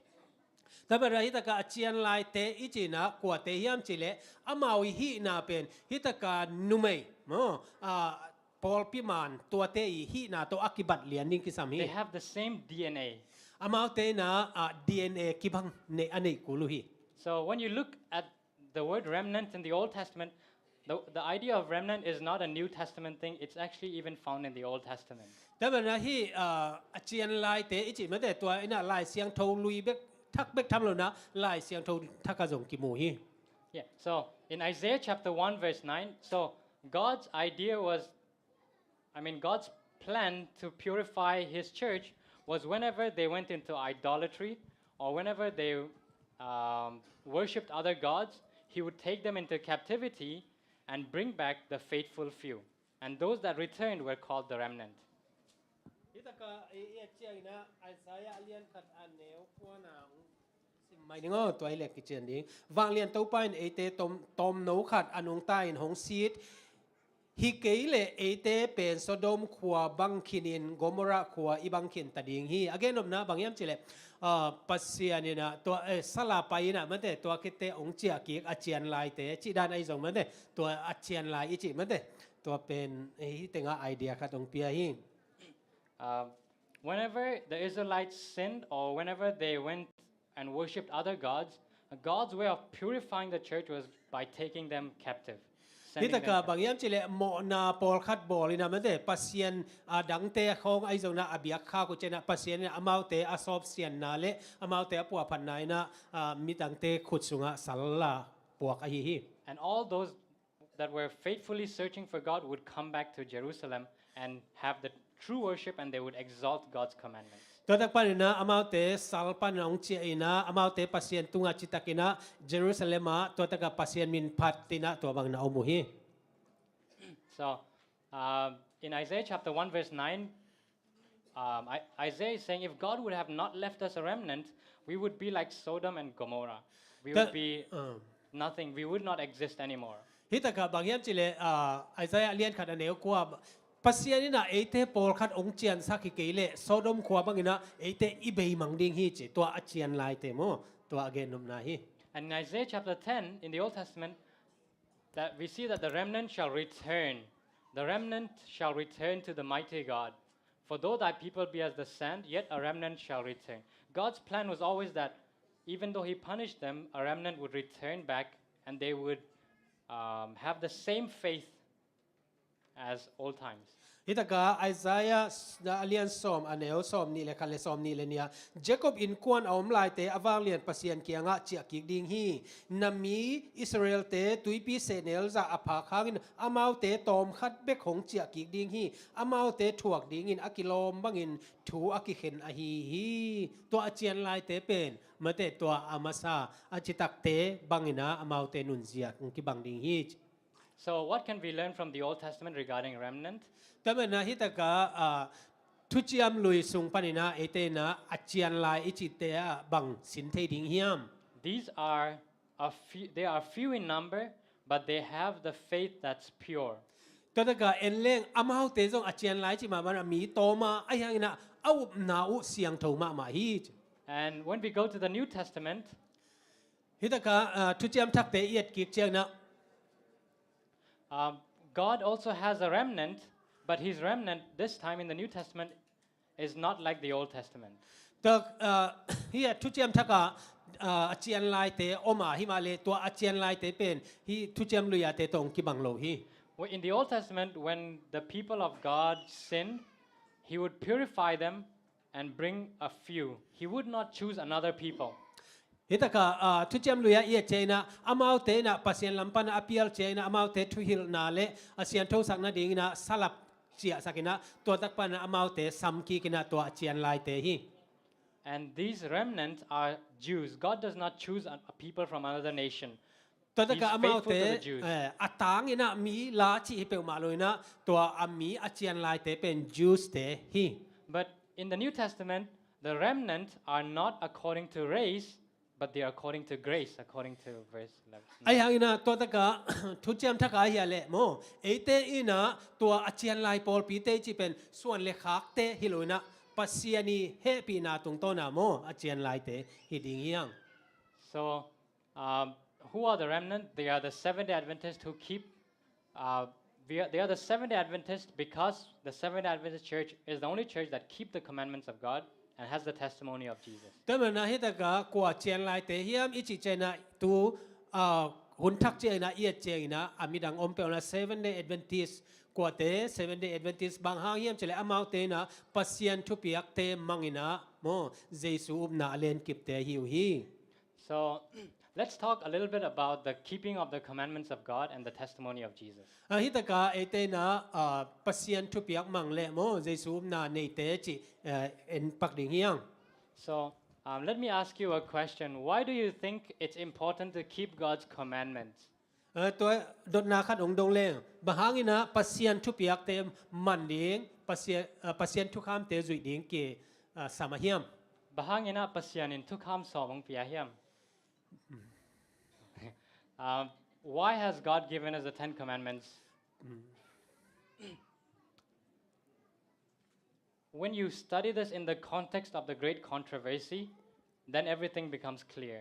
Tua manin ah hi taka a cian laite i cihna kuate hiam cih leh amau i hihna pen hi taka numei maw, ah, pawlpi man tuate i hihna tawh a kibat lian ding kisam hi. They have the same D N A. Amaute in ah, ah, D N A kibang nei, a neih kul uh hi. So when you look at the word remnant in the Old Testament, the, the idea of remnant is not a New Testament thing. It's actually even found in the Old Testament. Tua manin ah hi, ah, a cian laite i cih mate tua in ah Lai Siangtho Lui bek thak bek tham lo-in ah Lai Siangtho thak ah zong kimu hi. Yeah, so in Isaiah chapter one verse nine, so God's idea was, I mean, God's plan to purify his church was whenever they went into idolatry or whenever they, um, worshipped other gods, he would take them into captivity and bring back the faithful few. And those that returned were called the remnant. Hih takah i et ciangin ah Isaiah a lian khat a neu kuana hong sim mai ning aw, tua i lek kician ding. Vanglian Topa in eite tom, tomno khat a nungta in hong sit hi kei leh eite pen Sodom khua bang khinin Gomorrah khua i bang khin ta ding hi. A gennopna bang hiam cih leh, ah, Pasian in ah tua, eh, sal a pai in ah mate, tua khit teh hong ciah kik a cian laite cih dan ahi zong mate, tua a cian lai i cih mate, tua pen, eh, hih tengah idea khat hong pia hi. Um, whenever the Israelites sinned or whenever they went and worshipped other gods, God's way of purifying the church was by taking them captive, sending them captive. Hih takah bang hiam cih leh mawhna pawlkhat bawl in ah mate, Pasian a dangte khawng ahi zong in ah a biak khak uh ciangin ah Pasian in ah amaute a sawpsianna leh amaute a puahphatna in ah, ah, midangte khut sungah sal a puak ahi hi. And all those that were faithfully searching for God would come back to Jerusalem and have the true worship, and they would exalt God's commandments. Tua tak panin ah amaute sal pan hong ciah in ah amaute Pasian tungah citakin ah Jerusalem ah tua takah Pasian min phat in ah tua bangin a om uh hi. So, um, in Isaiah chapter one verse nine, um, I, Isaiah is saying, "If God would have not left us a remnant, we would be like Sodom and Gomorrah. We would be, um, nothing. We would not exist anymore." Hih takah bang hiam cih leh, ah, Isaiah a lian khat a neu kua, Pasian in ah eite pawlkhat hong ciansak hi kei leh Sodom khua bangin ah eite i beimang ding hi ci, tua a cian laite maw, tua a gennopna hi. And in Isaiah chapter ten, in the Old Testament, that we see that the remnant shall return. The remnant shall return to the mighty God. "For though thy people be as the sand, yet a remnant shall return." God's plan was always that even though he punished them, a remnant would return back and they would, um, have the same faith as old times. Hih takah Isaiah a lian sawm a neu sawm nih le khat le sawm nih le nih ah, Jacob innkuan a om laite a vanglian Pasian kiangah ciah kik ding hi. Na mi Israelte tuipi sehnel zah a phak hangin amaute tawmkhat bek hong ciah kik ding hi. Amaute thuak dingin a kilawm bangin thu a kikhen ahi hi. Tua a cian laite pen mate, tua a masa a citakte bangin ah amaute nunzia hong kibang ding hi. So what can we learn from the Old Testament regarding remnant? Tua manin ah hih takah, ah, Thuciam Lui sung panin ah eite in ah a cian lai i cihte ah bang sin thei ding hiam? These are a few, they are few in number, but they have the faith that's pure. Tua takah en leng amaute zong a cian lai cih mahmah in ah mi tawm a, ahi hangin ah a upna uh siangtho mahmah hi. And when we go to the New Testament, hih takah, ah, Thuciam Thakte i et kik ciangin ah, um, God also has a remnant, but his remnant this time in the New Testament is not like the Old Testament. Tua, ah, hih Thuciam Thak ah, ah, a cian laite om a, himahleh tua a cian laite pen hih Thuciam Lui ate tawh hong kibang lo hi. Well, in the Old Testament, when the people of God sinned, he would purify them and bring a few. He would not choose another people. Hih takah, ah, Thuciam Lui ah i et ciangin ah, amaute in ah Pasian lam pan a pial ciangin ah, amaute thuhilhna le a sianthosakna dingin ah salap ciahsak in ah, tua tak pan ah amaute sam kik in ah tua a cian laite hi. And these remnants are Jews. God does not choose a, a people from another nation. Tua takah amaute, eh, a tangin ah mi la cih hi peuhmah lo in ah, tua a mi a cian laite pen Jews te hi. But in the New Testament, the remnant are not according to race, but they are according to grace, according to verse eleven. Ahi hangin ah tua takah Thuciam Thak ah hi a leh maw, eite in ah tua a cian lai pawlpite cih pen suan le khakte hi lo in ah, Pasian i hehpihna tungtawn ah maw, a cian laite hi ding hi hang. So, um, who are the remnant? They are the Seventh-day Adventists who keep, uh, we are, they are the Seventh-day Adventists because the Seventh-day Adventist Church is the only church that keep the commandments of God and has the testimony of Jesus. Tua manin ah hih takah kua cian laite hiam i cih ciangin ah tu, ah, hun thak ciangin ah i et ciangin ah a midang om peuh in ah Seventh-day Adventist Kuate Seven Day Adventist bang hang hiam cih leh amaute in ah Pasian thupiakte mang in ah maw, Jesu upna a lenkipte ahi uh hi. So let's talk a little bit about the keeping of the commandments of God and the testimony of Jesus. Ah, hi takah eite in ah, ah, Pasian thupiak mang leh maw, Jesu upna neite cih, eh, en pak ding hi hang. So, um, let me ask you a question. Why do you think it's important to keep God's commandments? Eh, tua dotna khat hong dong leng, bang hang in ah Pasian thupiakte man ding, Pasian, eh, Pasian thukhamte zuih ding ki, eh, sam a hiam? Bang hang in ah Pasian in thukham sawm hong pia hiam? Um, why has God given us the Ten Commandments? When you study this in the context of the great controversy, then everything becomes clear.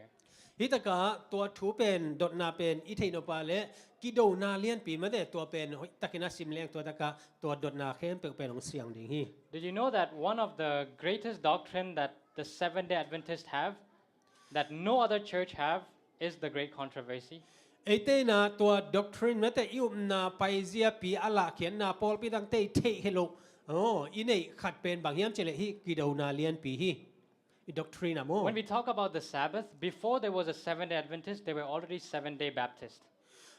Hi takah tua thu pen, dotna pen i theih nop a leh kidona lianpi mate, tua pen hoih takin a sim leng tua takah tua dotna khempeuh pen hong siang ding hi. Did you know that one of the greatest doctrine that the Seventh-day Adventists have, that no other church have, is the great controversy? Eite in ah tua doctrine mate, i upna paiziapi a lahkhiatna, pawlpi dangte i theih hi lo, oh, i neih khat pen bang hiam cih leh hih kidona lianpi hi. I doctrine ah maw. When we talk about the Sabbath, before there was a Seventh-day Adventist, there were already Seventh-day Baptists.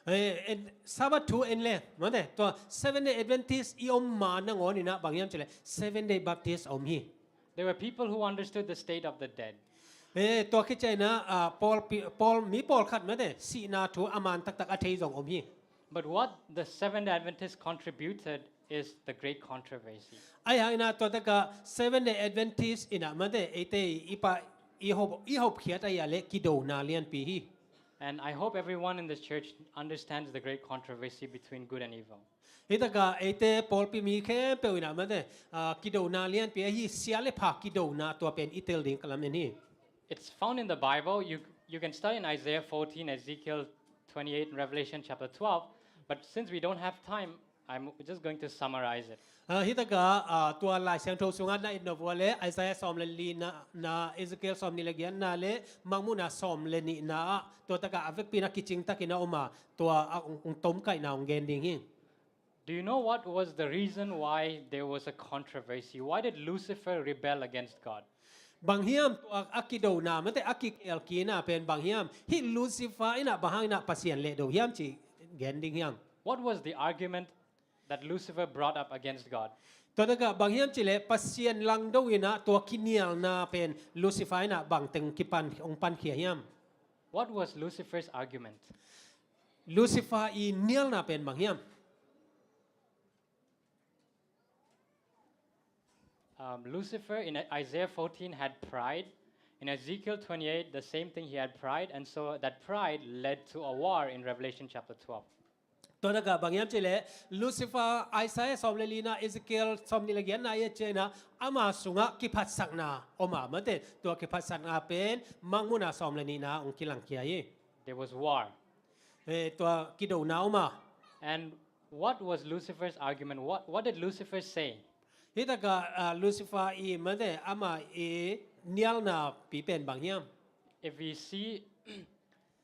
Eh, en, Sabbath thu en leng mate, tua Seventh-day Adventist i om ma nangawn in ah bang hiam cih leh Seventh-day Baptist a om hi. There were people who understood the state of the dead. Eh, tua khit ciang in ah, ah, pawl pi-, pawl, mi pawlkhat mate, sihna thu a man taktak a thei zong om hi. But what the Seventh-day Adventists contributed is the great controversy. Ahi hang in ah tua takah Seventh-day Adventist in ah mate, eite i pa, i hop, i hopkhiat ahi a leh kidona lianpi hi. And I hope everyone in this church understands the great controversy between good and evil. Hi takah eite pawlpi mi khempeuh in ah mate, ah, kidona lianpi ahi, sia le pha kidona tua pen i tel ding ka lamen hi. It's found in the Bible. You, you can study in Isaiah fourteen, Ezekiel twenty-eight, and Revelation chapter twelve. But since we don't have time, I'm just going to summarize it. Ah, hi takah, ah, tua Lai Siangtho sungah na et nop uh a leh Isaiah sawm le lina, na Ezekiel sawm nih le giatna le Mangmuhna sawm le nihna ah, tua takah a vekpi in ah kicing takin a om a, tua a hong, hong tomkaihna hong gen ding hi. Do you know what was the reason why there was a controversy? Why did Lucifer rebel against God? Bang hiam tua a kidona mate, a kikelkina pen bang hiam? Hih Lucifer in ah bang hang in ah Pasian lehdo hiam cih gen ding hi hang. What was the argument that Lucifer brought up against God? Tua takah bang hiam cih leh Pasian langdo in ah tua kinialna pen Lucifer in ah bang teng kipan, hong pankhia hiam? What was Lucifer's argument? Lucifer i nialna pen bang hiam? Um, Lucifer in Isaiah fourteen had pride. In Ezekiel twenty-eight, the same thing, he had pride, and so that pride led to a war in Revelation chapter twelve. Tua takah bang hiam cih leh Lucifer, Isaiah sawm le lina, Ezekiel sawm nih le giatna i et ciang in ah ama sungah kiphatsakna om a mate, tua kiphatsakna pen Mangmuhna sawm le nihna hong kilangkhia hi. There was war. Eh, tua kidona om a. And what was Lucifer's argument? What, what did Lucifer say? Hi takah, ah, Lucifer i mate, ama i nialnapi pen bang hiam? If we see,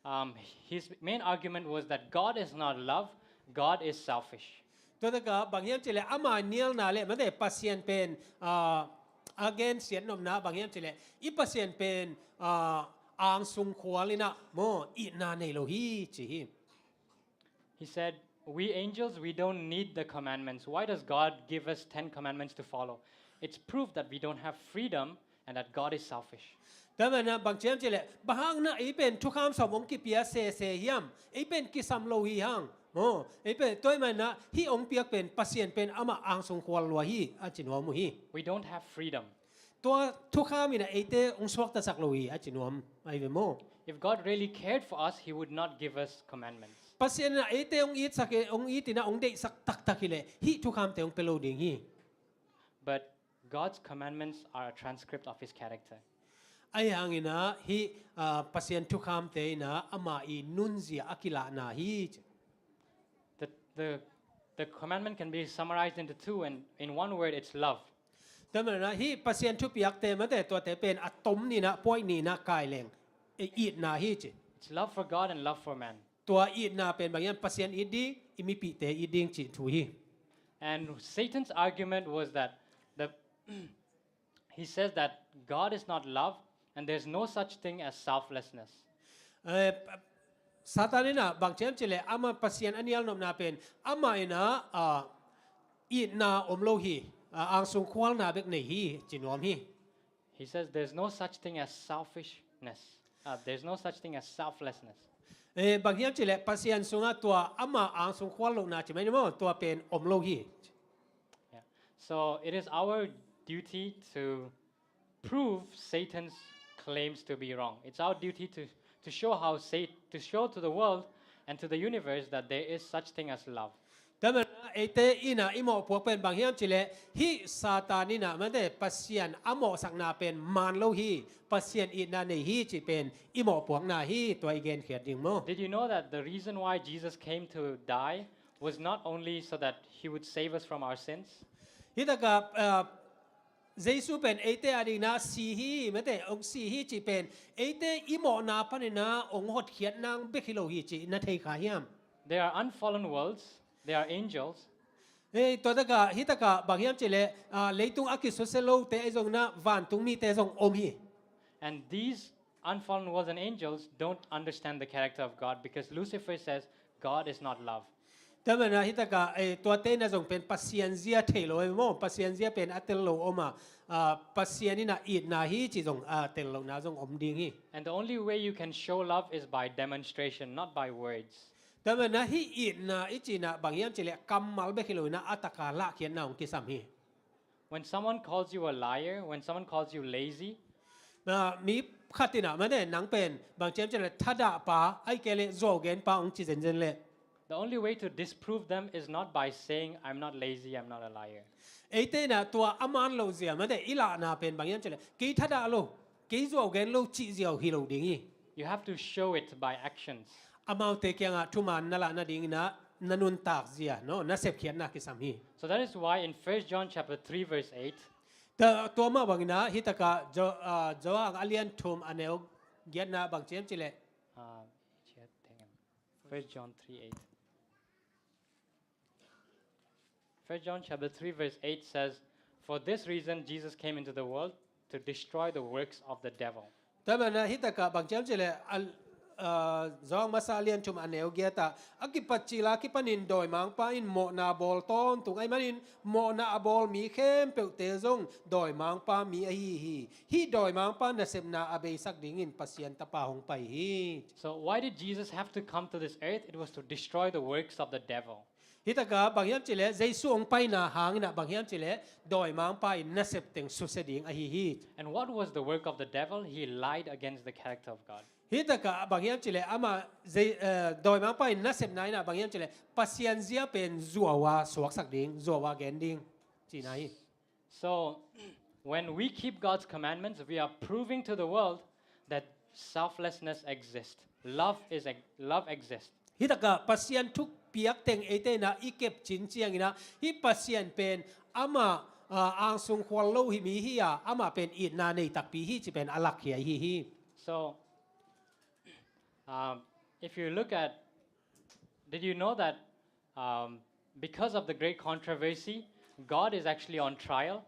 um, his main argument was that God is not love, God is selfish. Tua takah bang hiam cih leh ama nialna leh mate, Pasian pen, ah, a gensiat nopna bang hiam cih leh i Pasian pen, ah, angsung khual in ah maw, itna nei lo hi ci hi. He said, "We angels, we don't need the commandments. Why does God give us ten commandments to follow? It's proof that we don't have freedom and that God is selfish." Tua manin ah bang ci hiam cih leh, bang hang in ah ei pen thukham sawm hong kipia sese hiam? Ei pen kisam lo hi hang. Oh, ei pen, tua ahih manin ah hih hong piak pen Pasian pen amah angsung khual lua hi, a ci nuam uh hi. We don't have freedom. Tua thukham in ah eite hong suaktasak lo hi, a ci nuam ahi ve maw. If God really cared for us, He would not give us commandments. Pasian in ah eite hong itsak, hong it in ah hong deihsak taktak hi leh hih thukhamte hong pia lo ding hi. But God's commandments are a transcript of His character. Ahi hangin ah hih, ah, Pasian thukhamte in ah ama i nunzia a kilahna hi. The, the, the commandment can be summarized into two, and in one word, it's love. Tua manin ah hih Pasian thupiakte mate, tuate pen a tom nih in ah, point nih in ah kai leng, itna hi ci. It's love for God and love for man. Tua itna pen bang hiam? Pasian it ding, i mipihte it ding cih thu hi. And Satan's argument was that the he says that God is not love and there's no such thing as selflessness. Eh, Satan in ah bang ci hiam cih leh amah Pasian a nial nopna pen amah in ah, ah, itna om lo hi, ah, angsung khualna bek nei hi ci nuam hi. He says there's no such thing as selfishness. Uh, there's no such thing as selflessness. Eh, bang hiam cih leh Pasian sungah tua amah angsung khual lohna ci mai ni maw, tua pen om lo hi. Yeah. So it is our duty to prove Satan's claims to be wrong. It's our duty to, to show how Sat- to show to the world and to the universe that there is such thing as love. Tua manin ah eite in ah i mawhpuak pen bang hiam cih leh hih Satan in ah mate Pasian a mawhsakna pen man lo hi, Pasian itna nei hi cih pen i mawhpuakna hi, tua i genkhiat ding maw. Did you know that the reason why Jesus came to die was not only so that he would save us from our sins, Hi takah, ah, Jesu pen eite adingin ah si hi, mate, hong si hi cih pen eite i mawhna panin ah hong hotkhiat nang bek hi lo hi cih na thei kha hiam? There are unfallen worlds, there are angels, Hei, tua takah, hi takah bang hiam cih leh, ah, leitung a kisusia lote ahi zongin ah vantung mite zong om hi. And these unfallen worlds and angels don't understand the character of God because Lucifer says God is not love. Tua manin ah hi takah, eh, tuate in ah zong pen Pasian zia thei lo hi maw, Pasian zia pen a tel lo om a, ah, Pasian in ah itna hi cih zong a tel lohna zong om ding hi. And the only way you can show love is by demonstration, not by words. Tua manin ah hih itna i cihna bang hiam cih leh kammal bek hi lo in ah a taka lahkhiatna hong kisam hi. When someone calls you a liar, when someone calls you lazy, Ah, mi khat in ah mate nang pen bang ci hiam cih leh thadahpa ahih kei leh zuau genpa hong ci zenzen leh the only way to disprove them is not by saying, "I'm not lazy, I'm not a liar." Eite in ah tua a man loh zia mate i lahna pen bang hiam cih leh kei thadah lo, kei zuau gen lo cih ziau hi lo ding hi. You have to show it by actions. Amaute kiangah thuman na lah nadingin ah na nuntak zia, no, na sepkhiatna kisam hi. So that is why in First John chapter three verse eight, Tua, tua mah bangin ah hi takah Jo-, ah, Johan a lian thum a neu giatna bang ci hiam cih leh uh, First John three eight. First John chapter three verse eight says, "For this reason Jesus came into the world, to destroy the works of the devil." Tua manin ah hi takah bang ci hiam cih leh, al-, ah, Johan masa a lian thum a neu giat ah, a kipat cil a kipanin dawimangpa in mawhna bawl tawntung ahih manin mawhna a bawl mi khempeuhte zong dawimangpa mi ahi hi. Hih dawimangpa nasepna a beisak dingin Pasian Tapa hong pai hi. So why did Jesus have to come to this earth? It was to destroy the works of the devil. Hi takah bang hiam cih leh Jesu hong paina hangin ah bang hiam cih leh dawimangpa in nasep teng susia ding ahi hi. And what was the work of the devil? He lied against the character of God. Hi takah bang hiam cih leh amah zei-, eh, dawimangpa in nasepna in ah bang hiam cih leh Pasian zia pen zuau a suaksak ding, zuau a gen ding cihna hi. So when we keep God's commandments, we are proving to the world that selflessness exists. Love is ex- love exists. Hi takah Pasian thupha teng eite in ah i kep cin ciangin ah hih Pasian pen amah, ah, angsung khual lo hi mi hi a, amah pen itna nei takpi hi cih pen a lakkhia hi hi. So um, if you look at, did you know that um, because of the great controversy, God is actually on trial?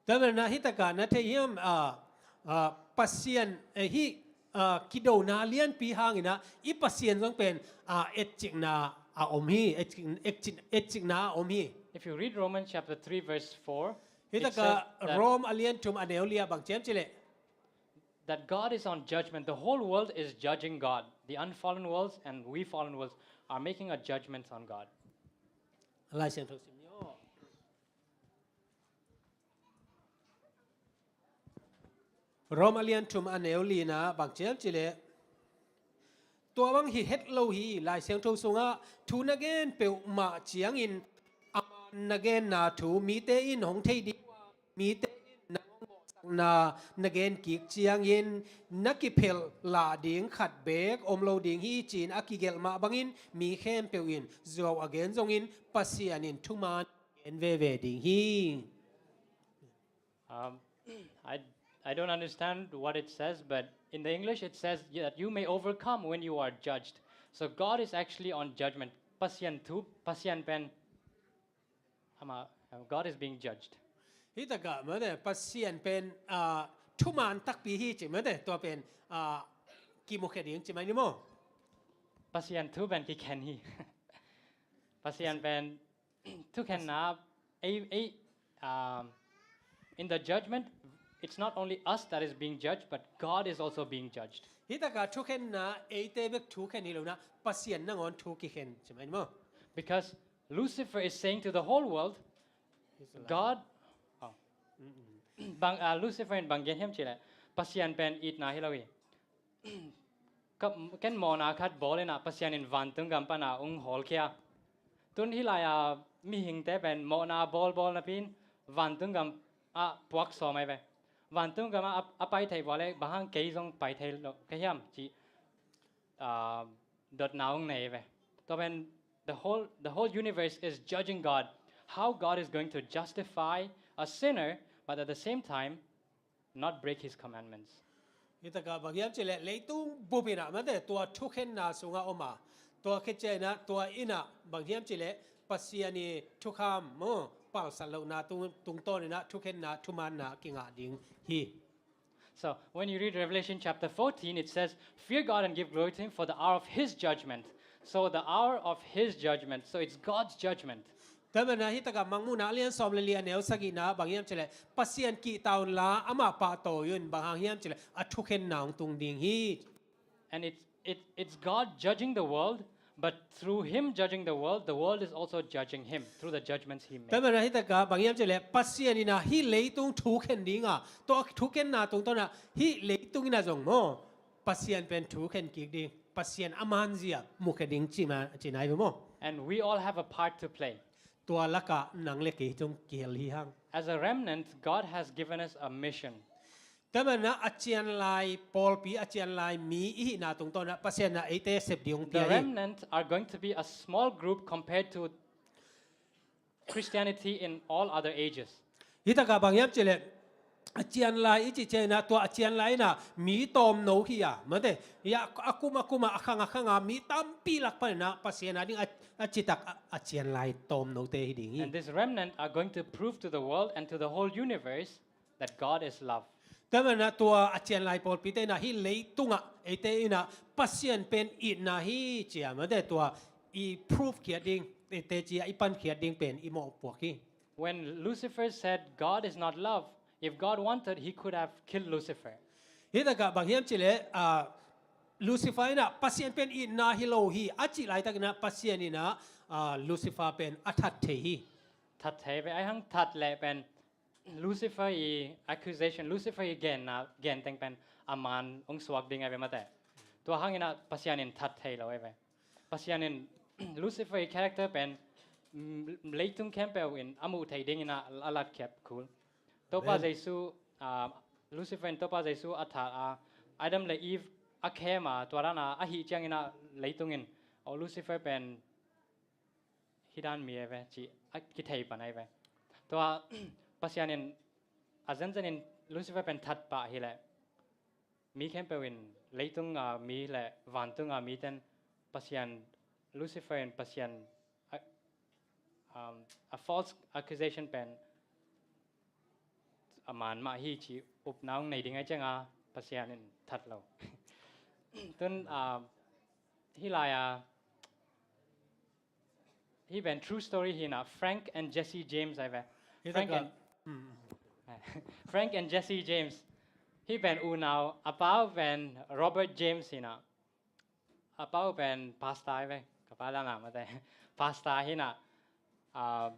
Tua manin ah hi takah na thei hiam, ah, ah, Pasian, eh, hih, ah, kidona lianpi hangin ah i Pasian zong pen, ah, etcikna a om hi, etcik-, etcik-, etcikna a om hi. If you read Romans chapter three verse four, Hi it says takah that, Rom a lian thum a neu li ah bang ci hiam cih leh that God is on judgment. The whole world is judging God. The unfallen worlds and we fallen worlds are making a judgment on God. Lai Siangtho sim ni aw. Rom a lian thum a neu li in ah bang ci hiam cih leh, tua bang hi het lo hi, Lai Siangtho sungah thu na gen peuhmah ciangin a man na genna thu mite in hong thei ding uh a, mite in nang hong mawhsakna na gen kik ciangin na kiphelh lah ding khat beek om lo ding hi ci-in a kigelh mah bangin mi khempeuh in zuau a gen zongin Pasian in thuman gen veve ding hi. Um, I, I don't understand what it says, but in the English it says that you may overcome when you are judged. So God is actually on judgment. Pasian thu, Pasian pen ama, uh, God is being judged. Hih takah mate Pasian pen, ah, thuman takpi hi ci mate, tua pen, ah, kimukhia ding ci mai ni maw? Pasian thu pen kikhen hi. Pasian pen thukhenna, ei, ei, um, in the judgment, it's not only us that is being judged, but God is also being judged. Hih takah thukhenna eite bek thukhen hi lo-in ah Pasian nangawn thu kikhen ci mai ni maw? Because Lucifer is saying to the whole world, God, oh. Bang, ah, Lucifer in bang gen hiam cih leh, Pasian pen itna hi lo hi. Ka, ken mawhna khat bawl in ah Pasian in vantung gam pan ah hong hawlkhia. Tun hih lai-a mihingte pen mawhna bawlbawl napi-in vantung gam ah puak sawm ahi ve. Vantung gam ah a, a pai thei vua leh bang hang kei zong pai thei lo ka hiam cih, ah, dotna hong nei ve. Tua pen the whole, the whole universe is judging God, how God is going to justify a sinner, but at the same time, not break his commandments. Hih takah bang hiam cih leh leitung bup in ah mate tua thukhenna sungah om a, tua khit ciangin ah tua in ah bang hiam cih leh Pasian i thukham maw, palsat lohna tung, tungtawn in ah thukhenna thumanna kingah ding hi. So when you read Revelation chapter fourteen, it says, "Fear God and give glory to him, for the hour of his judgment." So the hour of his judgment. So it's God's judgment. Tua manin hih takah Mangmuhna a lian sawm le li, a neu sagihna bang hiam cih leh, Pasian kihta unla amah pahtawi un, bang hang hiam cih leh a thukhenna hong tung ding hi. And it's, it, it's God judging the world, but through him judging the world, the world is also judging him through the judgments he made. Tua manin hih takah bang hiam cih leh Pasian in ah hih leitung thukhen ding a, tua thukhenna tungtawn ah hih leitung in ah zong maw, Pasian pen thukhen kik ding, Pasian a manzia mukhia ding ci ma, ci nai ve maw? And we all have a part to play. Tua lakah nang le kei zong kihel hi hang. As a remnant, God has given us a mission. Tua manin ah a cianlai pawlpi, a cianlai mi i hihna tungtawn ah Pasian in ah eite sep ding hong pia hi. The remnant are going to be a small group compared to Christianity in all other ages. Hih takah bang hiam cih leh a cianlai i cih ciangin ah tua a cianlai in ah mi tawmno hi a, mate, a kum a kum a, a khang a khang a mi tampi lak panin ah Pasian a ding a, a citak a, a cianlai tawmnote hi ding hi. And this remnant are going to prove to the world and to the whole universe that God is love. Tua manin ah tua a cianlai pawlpite in ah hih leitungah eite in ah Pasian pen itna hi ci a, mate, tua i prove khiat ding, eite ci a i pankhiat ding pen i mawhpuak hi. When Lucifer said God is not love, if God wanted, he could have killed Lucifer. Hih takah bang hiam cih leh, ah, Lucifer in ah Pasian pen itna hi lo hi a cih laitakin ah Pasian in ah, ah, Lucifer pen a that thei hi. That thei ve, ahih hang that leh pen Lucifer i accusation, Lucifer i genna, genteng pen a man hong suak ding ahi ve, mate. Tua hangin ah Pasian in that thei lo ahi ve. Pasian in Lucifer i character pen, mm, leitung khempeuh in a muh thei dingin ah a latkhiat kul. Topa Amen. Jesu, ah, Lucifer in Topa Jesu a that a, Adam le Eve a khem a, tua dan a a hih ciangin ah leitung in, oh, Lucifer pen hih dan mi ahi ve cih a kithei pan ahi ve. Tua Pasian in a zenzen in Lucifer pen that pah hi leh, mi khempeuh in, leitung a mi le vantung a mite in Pasian, Lucifer in Pasian a, um, a false accusation pen a man mah hi cih upna hong nei ding ahih ciangin Pasian in that lo. Tun, um, hih lai-a, hih pen true story hi in ah, Frank and Jesse James ahi ve. Hih Frank takah, and, hmm. Frank and Jesse James. Hih pen unau, a pa uh pen Robert James hi in ah. A pa uh pen pastor ahi ve. Ka pa dan a mate. Pastor hi in ah. Ah,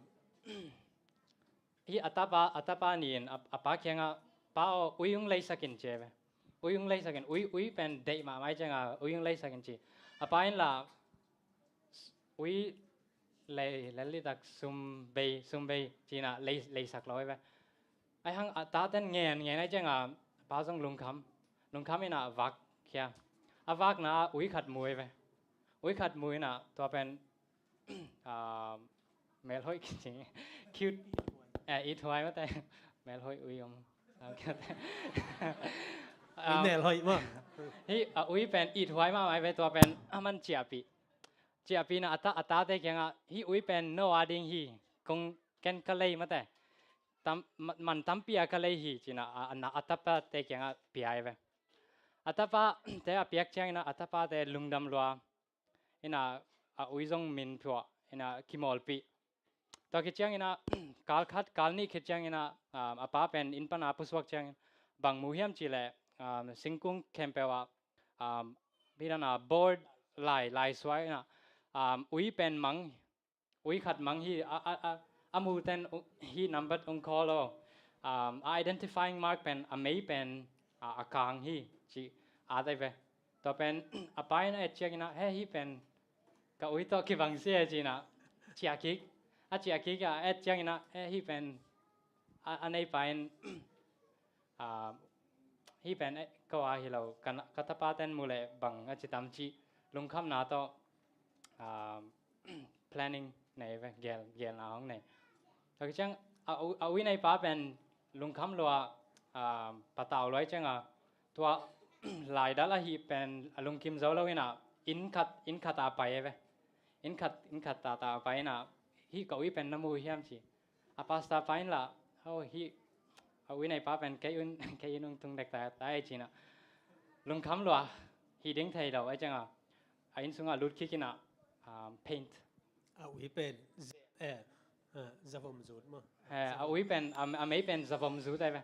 hih a tapa, a tapa ni in a, a pa kiangah, "Pa aw, ui hong leisak in," ci ahi ve. "Ui hong leisak in, ui, ui pen deih mahmah ahih ciangin ui hong leisak in," ci. A pa in lah, "Ui lei, lel leh tak sum bei, sum bei," ci in ah lei, leisak lo ahi ve. Ahih hang a taten ngen, ngen ahih ciangin a pa zong lungkham, lungkham in ah vak khia. A vakna ah ui khat mu ahi ve. Ui khat mu in ah tua pen, ah, melhoih kici, cute, eh, ithuai mate. Melhoih ui om. Ah, melhoih mah. Hih, ah, ui pen ithuai mahmah ahi ve, tua pen a man ciahpih. Ciahpih in ah a ta, a tate kiangah, "Hih ui pen no a ding hi, kong ken ka lei mate. Tam, ma-, man tampi a ka lei hi ci-in ah, a, a, a tapate kiangah pia hi ve. A tapate a piak ciangin ah, a tapate lungdam lua. In ah, a ui zong min phuah, in ah kimawlpih. Tua khit ciangin ah, kal khat, kal nih khit ciangin ah, um, a pa pen inn pan a pusuak ciangin, bang mu hiam cih leh, um, singkung khempeuh ah, um, midang a board lai, lai suai in ah, um, ui pen mang, ui khat mang hi, a, a, a, a muten u-, hih number ong call aw. Um, a identifying mark pen, a mei pen, a, a kang hi, ci-in at hi ve. Tua pen, a pa in a et ciangin ah, he, hih pen ka ui tawh kibang si e ci-in ah, ciah kik. A ciah kik a, a et ciangin ah, he, hih pen a, a neipa in, a, hih pen, eh, ko a hi lo, ka na-, ka tapaten mu leh bang a ci tam cih lungkhamna tawh, a, planning nei ve, gel, gelna hong nei. Tua khit ciang a u-, a ui neipa pen lungkham lua, a, patau lua ahih ciang a, tua laidal ahi pen a lungkim zo lo in ah, inn khat, inn khat a pai hi ve. Inn khat, inn khat tata a pai in ah, hih ka ui pen na mu hiam ci. A pastor pa in lah, oh, hih a ui neipa pen kei un, kei inn ung tung dek ta, ta hi ci-in ah. Lungkham lua, hih ding thei lo ahih ciang a, a inn sungah lut kik in ah, um, paint. A ui pen, ze-, eh, eh, zavom zut maw? Eh, a ui pen, a, a mei pen zavom zut hi ve.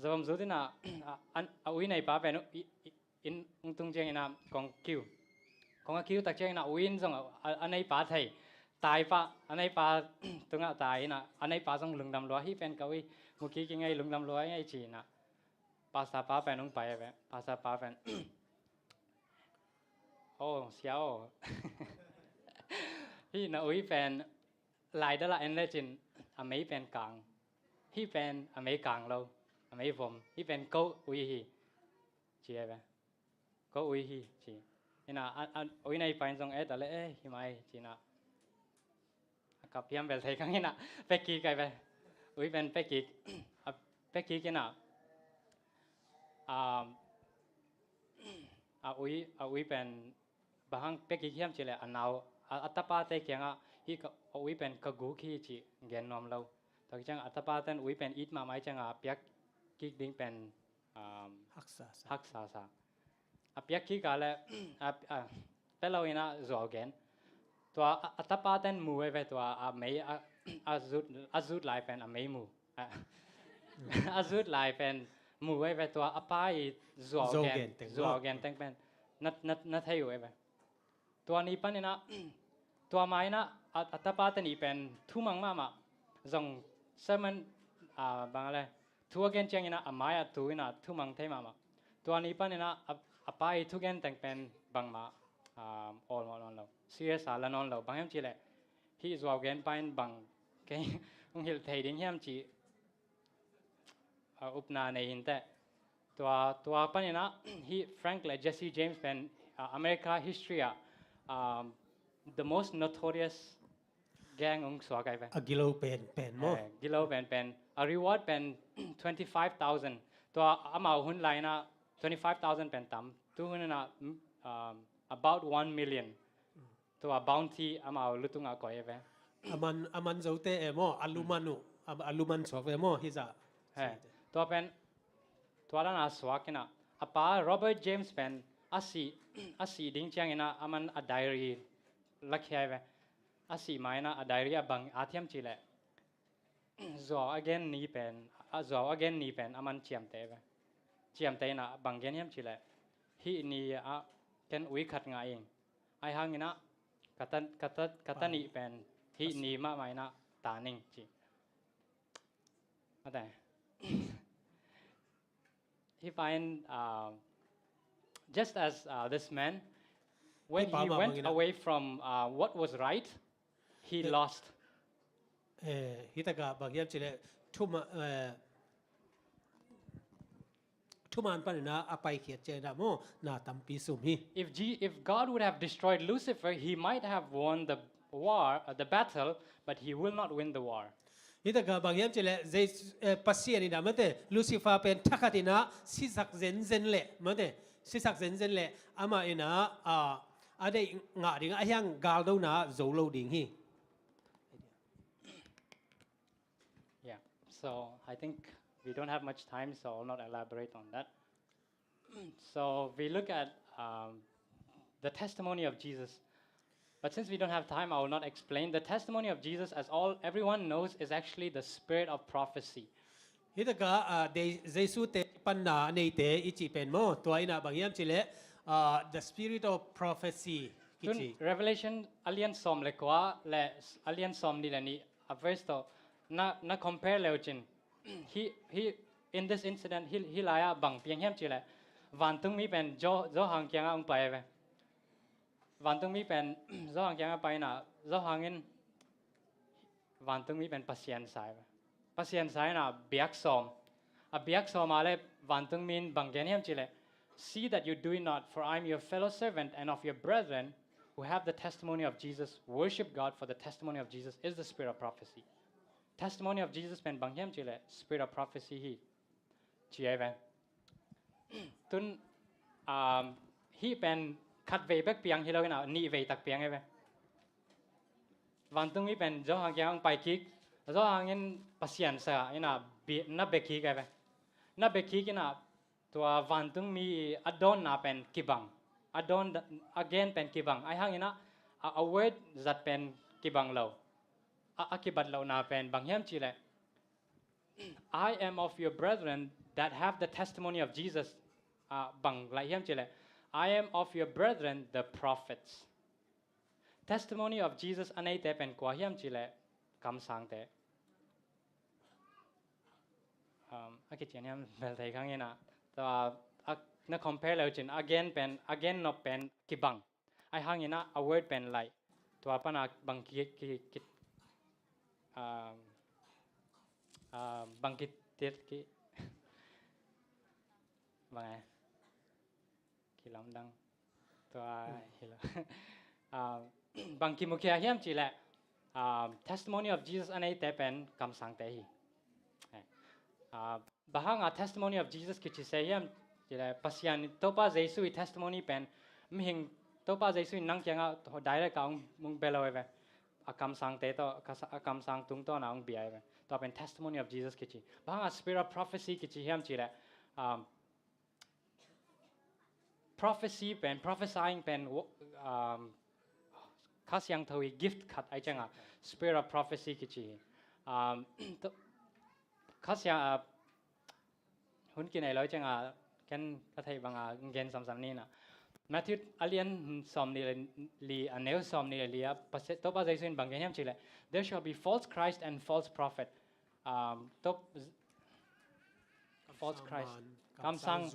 Zavom zut in ah, a, a, a ui neipa pen, i, i, inn ung tung ciangin ah kong kiu. Kong a kiu tak ciangin ah ui in zong a, a, a neipa thei. Tai pah, a neipa tungah tai in ah, a neipa zong lungdam lua, hih pen ka ui, mu kik ing ei, lungdam lua ing ei ci-in ah. Pastor pa pen ung pai hi ve, pastor pa pen. Oh, sia aw. Hih na ui pen laidal ah en lecin a mei pen kang. Hih pen a mei kang lo, a mei vom. Hih pen ko ui hi, ci hi ve. Ko ui hi, ci. In ah, a, a, ui neipa in zong et a leh, eh, hi mai, ci-in ah. A kap hiam bel thei kang in ah, pia kik hi ve. Ui pen pia kik, a, pia kik in ah. Um, a ui, a ui pen bang hang pia kik hiam cih leh a nau, a, a tapate kiangah hih ka, a ui pen ka guk hi ci gen nuam lo. Tua khit ciang a tapaten ui pen it mahmah ahih ciang a piak kik ding pen, um, haksa sa. Haksa sa. A piak kik a leh, a, a, pia lo in ah zuau gen. Tua a, a tapaten mu hi ve tua a mei a, a zut, a zut lai pen a mei mu. A, a zut lai pen mu hi ve tua a pa i zuau gen, zuau gen teng pen na, na, na thei uh hi ve. Tua ni panin ah, tua ma in ah, a, a tapate nih pen thumang mahmah. Zong sermon, a, bang a le, thu a gen ciangin ah, a mai-ah tu in ah thumang thei mahmah. Tua ni panin ah, a, a pa i thugen teng pen bangmah, a, awlmawh nawn lo. Serious a la nawn lo. Bang hiam cih leh, hih zuau gen pa in bang, kei hong hilh thei ding hiam cih, a, upna nei hi inteh. Tua, tua panin ah, hih Frank le Jesse James pen, a, America history ah, um, the most notorious gang hong suak hi ve. A gilo pen, pen maw? Eh, gilo pen, pen. A reward pen twenty-five thousand. Tua amau hun lai in ah twenty-five thousand pen tam. Tu hun in ah, um, about one million. Tua bounty amau lu tungah koih hi ve. A man, a man zote e maw, a lu man uh, a, a lu man suak ve maw, hih zah. He, tua pen, tua dan a suak in ah, a pa Robert James pen, a sih, a sih ding ciangin ah, a man a diary lakhia hi ve. A sih ma in ah, a diary ah bang at hiam cih leh, zuau a gen ni pen, a zuau a gen ni pen a man ciamteh ve. Ciamteh in ah bang gen hiam cih leh, hih ni ah ken ui khat ngah ing. Ahih hangin ah ka ta, ka ta, ka ta nih pen hih ni mahmah in ah ta ning ci. Mate. Hih pa in, uh, just as, uh, this man, when he went away from, uh, what was right, he lost. Eh, hih takah bang hiam cih leh, thuma, eh, thuman panin ah a paikhiat ciangin ah maw, na tampi sum hi. If Je-, if God would have destroyed Lucifer, he might have won the war, uh, the battle, but he will not win the war. Hih takah bang hiam cih leh, Jesu, eh, Pasian in ah mate, Lucifer pen thakhat in ah sisak zenzen leh, mate, sisak zenzen leh, amah in ah, ah, a deih ngah ding, ahih hang galdona zo lo ding hi. So I think we don't have much time, so I'll not elaborate on that. So we look at um, the testimony of Jesus. But since we don't have time, I will not explain. The testimony of Jesus, as all everyone knows, is actually the spirit of prophecy. Hi taka, ah, de-, Jesu te panna a neite i cih pen maw, tua ina bang hiam cih leh, ah, the spirit of prophecy kici. Tun Revelation a lian sawm le kua le a lian sawm nih le nih a verse tawh na, na compare le uh cin. Hi, hi, in this incident, hi, hi lai-ah bang piang hiam cih leh, vantungmi pen Zo-, Zohang kiangah hong pai ve. Vantungmi pen Zohang kiangah pai ina, Zohang in vantungmi pen Pasian sa hi ve. Pasian sa ina biak sawm. A biak sawm a le vantungmi in bang gen hiam cih leh, "See that you do it not, for I am your fellow servant and of your brethren who have the testimony of Jesus. Worship God, for the testimony of Jesus is the spirit of prophecy." Testimony of Jesus pen bang hiam cih leh spirit of prophecy hi, ci hi ve. Tun, um, hih pen khat vei bek piang hi lo ina, nih vei tak piang hi ve. Vantungmi pen Zohang kiang hong pai kik, Zohang in Pasian sa ina bi-, na bia kik hi ve. Na bia kik ina tua vantungmi a dawnna pen kibang. A dawn, a gen pen kibang. Ahi hang ina a, a word zat pen kibang lo. A, a kibat lohna pen bang hiam cih leh, "I am of your brethren that have the testimony of Jesus." Ah, bang lai hiam cih leh, "I am of your brethren, the prophets." Testimony of Jesus a neite pen kua hiam cih leh, kamsangte. Um, a kician hiam bel thei kha ing ina. Tua, a, na compare le uh cin, a gen pen, a gen nop pen kibang. Ahi hang ina a word pen lai. Tua pana bang ki, ki, ki, um, um, bang ki tit ki, bang ai. Kilamdang. Tua hi lo. Um, bang kimukhia hiam cih leh, um, testimony of Jesus a neite pen kamsangte hi. Eh, uh, bang hanga testimony of Jesus kici se hiam cih leh, Pasian, Topa Jesu i testimony pen, mihing, Topa Jesu in nang kiangah direct a hong, hong bia lo hi ve. A kamsangte tawh, a kamsang tungtawna hong bia hi ve. Tua pen testimony of Jesus kici. Bang hanga spirit of prophecy kici hiam cih leh, um, prophecy pen, prophesying pen, um, Kha Siangtho i gift khat ahi cianga, spirit of prophecy kici hi. Um, to, Kha Siang, uh, hun kinei lo ahi cianga, ken ka theih banga gen samsam ni ina. Matthew a lian sawm nih le li, a neu sawm nih le li ah, Pasi-, Topa Jesu in bang gen hiam cih leh, "There shall be false Christ and false prophet." Um, top, false Christ. Kamsang,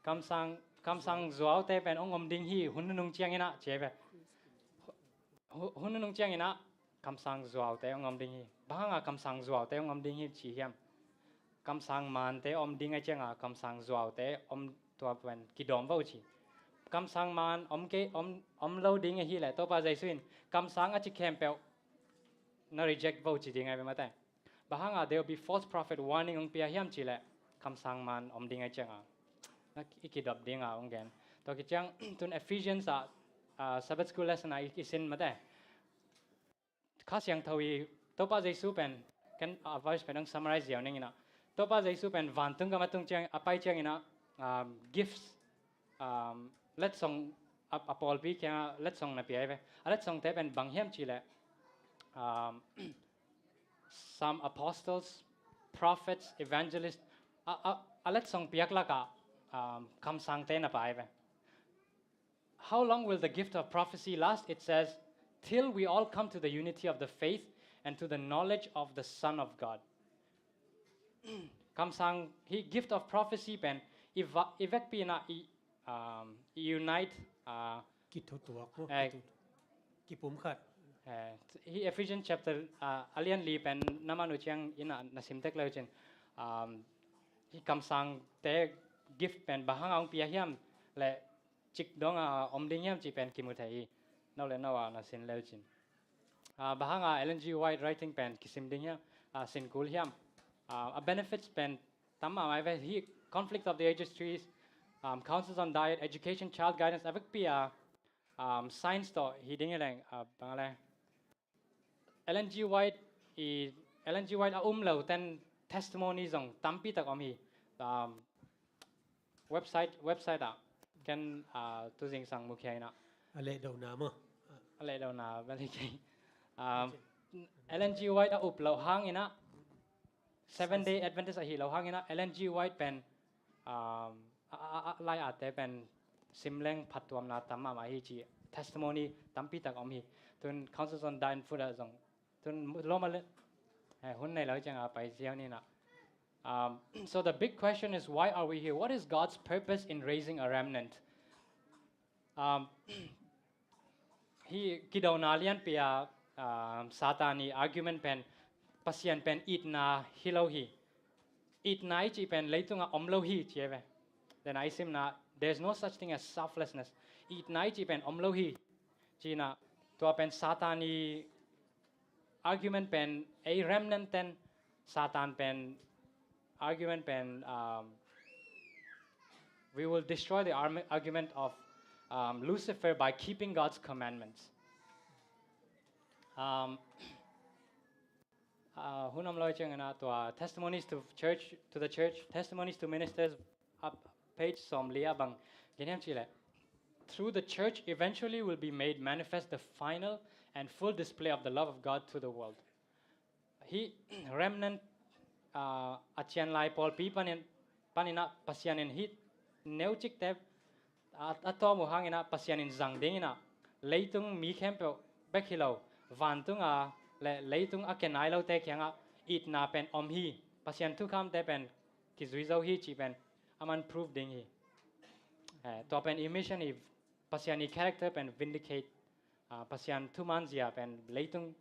kamsang, kamsang zuaute pen hong om ding hi, hun nunung ciang ina, ci hi ve. Hu-, hun nunung ciang ina, kamsang zuaute hong om ding hi. Bang hanga kamsang zuaute hong om ding hi ci hiam? Kamsang mante om ding ahi cianga, kamsang zuaute om tua pen kidawm vo ci. Kamsang man om kei, om, om lo ding ahi leh, Topa Jesu in, kamsang a ci khempeuh na reject vo ci ding ahi ve mate. Bang hanga there will be false prophet warning hong pia hiam cih leh, kamsang man om ding ahi cianga, na i kidop dinga hong gen. Tua kiciang, tun Ephesians ah, ah, Sabbath School lesson ah i, i sin mate. Kha Siangtho i Topa Jesu pen, ken a verse pen hong summarize ziau ning ina. Topa Jesu pen vantung gam a tung ciang, a pai ciang ina, um, gifts, um, letsong a, a pawlpi kianga letsong na pia hi ve. A letsongte pen bang hiam cih leh, um, some apostles, prophets, evangelists, a, a, a letsong piak lakah, um, kamsangte na pai hi ve. How long will the gift of prophecy last? It says, "Till we all come to the unity of the faith and to the knowledge of the Son of God." Kamsang hi gift of prophecy pen i va-, i vekpi ina i, um, i unite, uh, kithutuak maw, eh, kithu-, kipumkhat. Eh, hi Ephesians chapter, uh, a lian li pen na man uh ciang ina na sim tek le uh cin. Um, hi kamsangte gift pen bang hanga hong pia hiam leh cik donga om ding hiam cih pen kimu thei hi. No le no a na sin le uh cin. Ah, bang hanga Ellen G. White writing pen kisim ding hiam, ah, sin kul hiam. Ah, a benefits pen tam mahmah hi ve, hi Conflict of the Ages three, um, Counsels on Diet, Education, Child Guidance, a vekpi a, um, science tawh hi ding hi leng, ah, bang a le. Ellen G. White i, Ellen G. White a um lo ten testimony zong tampi tak om hi. Um, website website ah ken, uh, tu zingsang mukhia in ah, a lehdona maw? A lehdona bel hi kei. Um, Ellen G. White a up loh hang in ah, Seven Day Adventist ahi loh hang in ah, Ellen G. White pen, um, a, a, a, a lai ate pen simleng phattuamna tam mahmah hi ci testimony tampi tak om hi. Tun Counsels on Diet and Food ah zong tun lawm a le, eh, hun nei lo ciang a pai ziau ni in ah. Um, so the big question is, why are we here? What is God's purpose in raising a remnant? Um, hi kidona lianpi a, um, Satan i argument pen Pasian pen itna hi lo hi. Itna i cih pen leitungah om lo hi ci e ve. Then a i simna, there's no such thing as selflessness. Itna i cih pen om lo hi. Ci in ah tua pen Satan i argument pen, ei remnant ten Satan pen argument pen, um, we will destroy the arm- argument of, um, Lucifer by keeping God's commandments. Um, uh, hun om lo ciang in ah tua Testimonies to Church, to the Church, Testimonies to Ministers, up page sawmli ah bang gen hiam cih leh, through the church eventually will be made manifest the final and full display of the love of God to the world. Hi remnant, uh, a cian lai pawlpi panin, panin ah Pasian in hi neucikte a, a tawm uh hang in ah Pasian in zang ding in ah, leitung mi khempeuh bek hi lo, vantung a le leitung a ke nai lote kiangah itna pen om hi, Pasian thukhamte pen kizui zo hi cih pen aman prove ding hi. Eh, tua pen i mission hi, Pasian i character pen vindicate, ah, Pasian thuman zia pen leitung,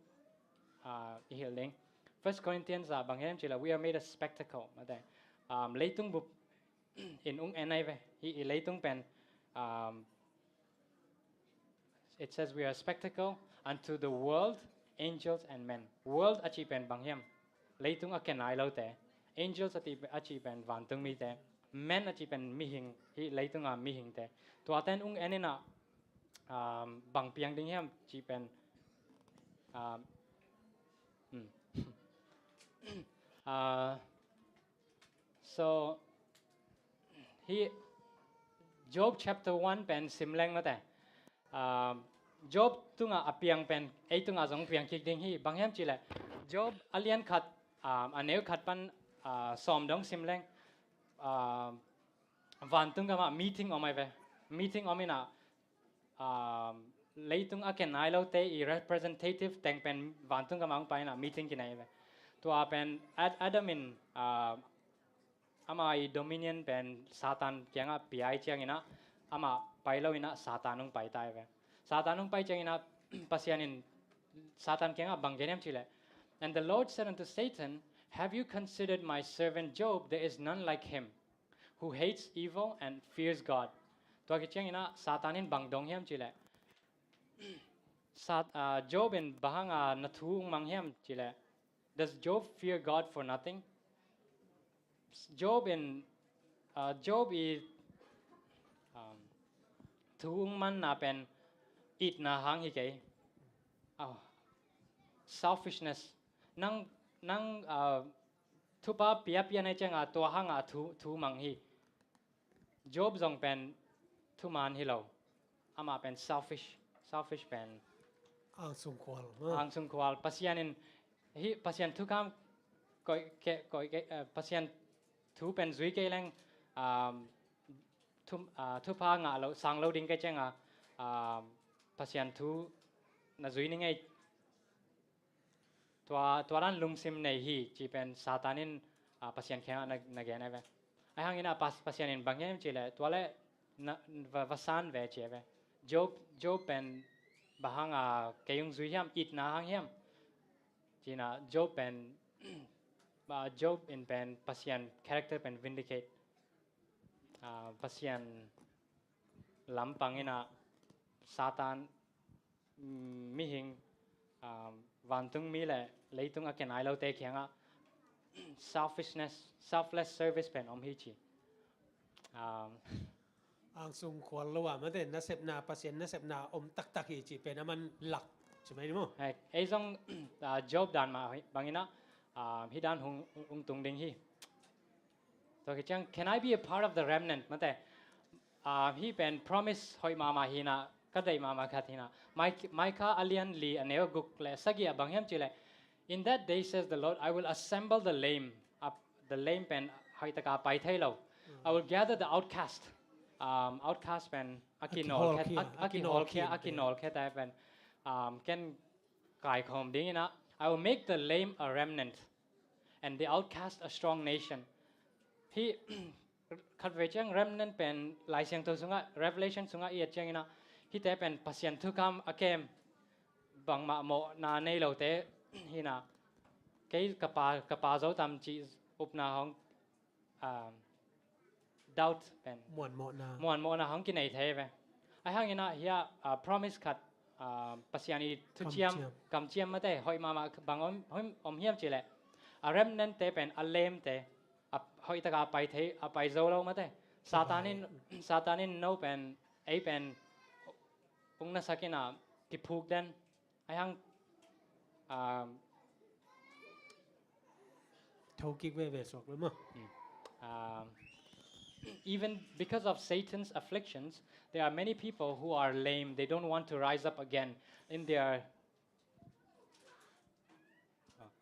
ah, i hilh ding. First Corinthians ah bang hiam cih leh, we are made a spectacle, mate. Um, leitung bup in ung en ai ve. Hi i leitung pen, um, it says we are a spectacle unto the world, angels and men. World a cih pen bang hiam? Leitung a ke nai lote. Angels a ti, a cih pen vantung mite. Men a cih pen mihing, hi leitung a mihingte. Tuate in ung en in ah, um, bang piang ding hiam cih pen, um, hmm. Uh, so hi Job chapter one pen sim leng mate. Um, Job tungah a piang pen ei tungah zong piang kik ding hi. Bang hiam cih leh Job a lian khat, um, a neu khat pan, uh, sawm dong sim leng, um, vantung gamah meeting om ai ve. Meeting om in ah, um, leitung a ke nai lote i representative teng pen vantung gamah hong pai in ah meeting kinei ai ve. Tua pen Ad- Adam in, uh, ama i dominion pen Satan kiangah pia ai ciang in ah, amah pai lo in ah Satan hong pai ta ai ve. Satan hong pai ciang in ah Pasian in Satan kiangah bang gen hiam cih leh, and the Lord said unto Satan, have you considered my servant Job? There is none like him, who hates evil and fears God. Tua khit ciang in ah Satan in bang dong hiam cih leh, Sat- uh, Job in bang hang a na thu ung mang hiam cih leh, does Job fear God for nothing? Job in, uh, Job i, um, thu ung manna pen itna hang hi kei. Oh, selfishness. Nang, nang, uh, thupha pia pia na ciang a tua hang a thu, thu mang hi. Job zong pen thuman hi lo. Amah pen selfish, selfish pen. Angsung khual, ha? Angsung khual. Pasian in, hi Pasian thukham koih kei, koih kei, eh, Pasian thu pen zui kei leng, um, thu, ah, thupha ngah lo, sang lo ding kei ciang a, um, Pasian thu na zui ni ngei. Tua, tua dan lungsim nei hi, ci pen Satan in, ah, Pasian kiangah na, na gen ai ve. Ai hang in ah Pas- Pasian in bang gen cih leh, tua leh na, va, va san ve ci ai ve. Job, Job pen bang hang a kei hong zui hiam, itna hang hiam? Ci in ah Job pen, ah, Job in pen Pasian character pen vindicate. Ah, Pasian lampang in ah Satan, mm, mihing, um, vantung mi le leitung a ke nai lote kiangah selfishness, selfless service pen om hi ci. Um, angsung khual lo a mate, nasepna, Pasian nasepna om taktak hi ci pen aman lak ci mai ni maw? Hei, ei zong, ah, Job dan mah bang in ah, Um, hih dan hong, hong tung ding hi. Tua khit ciang, can I be a part of the remnant? Mate. Um, hih pen promise hoih mahmah hi na, ka deih mahmah khat hi na. Mai-, Micah a lian li a neu guk le sagih ah bang hiam cih leh, "In that day, says the Lord, I will assemble the lame." Ap-, the lame pen hoih taka pai thei lo. "I will gather the outcast." Um, outcast pen a kinawl khe, a, a kinawl khe, a kinawl khe ta pen, um, ken kaikhawm ding in ah, "I will make the lame a remnant, and the outcast a strong nation." Hih khatvei ciang remnant pen Lai Siangtho sungah, Revelation sungah i et ciangin ah, hihte pen Pasian thukham a kem, bangmah mawhna nei lote hi na, kei ka pha, ka pha zo tam cih upna hong, um, doubt pen, muanmawhna, muanmawhna hong kinei thei ve. Ahi hangin ah hiah, uh, promise khat, uh, Pasian i thuciam, kamciam, kamciam mate, hoih mahmah bang om, om, om hiam cih leh, a remnant te pen a lamete, a hoih taka a pai thei, a pai zo lo mate. Satan in, Satan in no pen, ei pen ung nasak in ah kiphuk den. Ahi hang, um, thokik veve suak lo maw. Hmm. Um, even because of Satan's afflictions, there are many people who are lame. They don't want to rise up again in their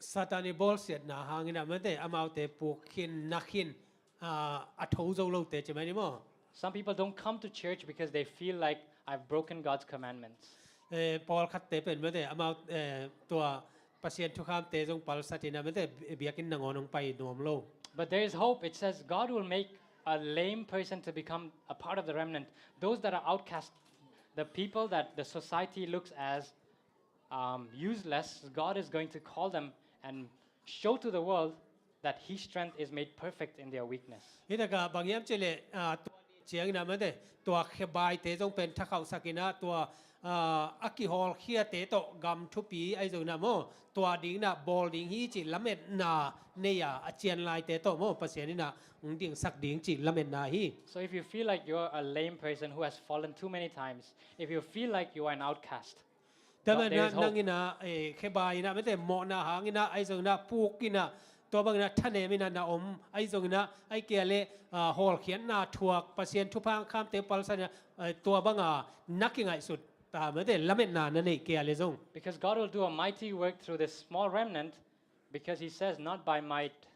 Satan i bawlsiatna hangin ah mate, amaute puk khin, na khin, ah, a tho zo lote ci mai ni maw. Some people don't come to church because they feel like, "I've broken God's commandments." Eh, pawlkhatte pen mate, amau, eh, tua Pasian thukhamte zong palsat in ah mate, biakinn nangawn hong pai nuam lo. But there is hope. It says God will make a lame person to become a part of the remnant. Those that are outcast, the people that the society looks as um, useless, God is going to call them and show to the world that His strength is made perfect in their weakness. Hih takah bang hiam cih leh, ah, tua ni ciangin ah mate, tua khebaite zong pen thakhauhsak in ah, tua, ah, a kihawlkhiate tawh gam thupi ahi zongin ah maw, tua dingin ah bawl ding hi cih lametna nei a, a cian laite tawh maw, Pasian in ah hong dingsak ding cih lametna hi. So if you feel like you're a lame person who has fallen too many times, if you feel like you are an outcast, Tua manin ah nang in ah, eh, khebai in ah mate, mawhna hang in ah, ahi zongin ah puk in ah, tua bangin ah thanem in ah na om, ahi zongin ah, ahih kei leh, ah, hawlkhiatna thuak, Pasian thupha khamte palsat in ah, eh, tua banga na kingaihsut ta mate, lametna na neih kei leh zong. Because God will do a mighty work through this small remnant, because He says, "Not by might,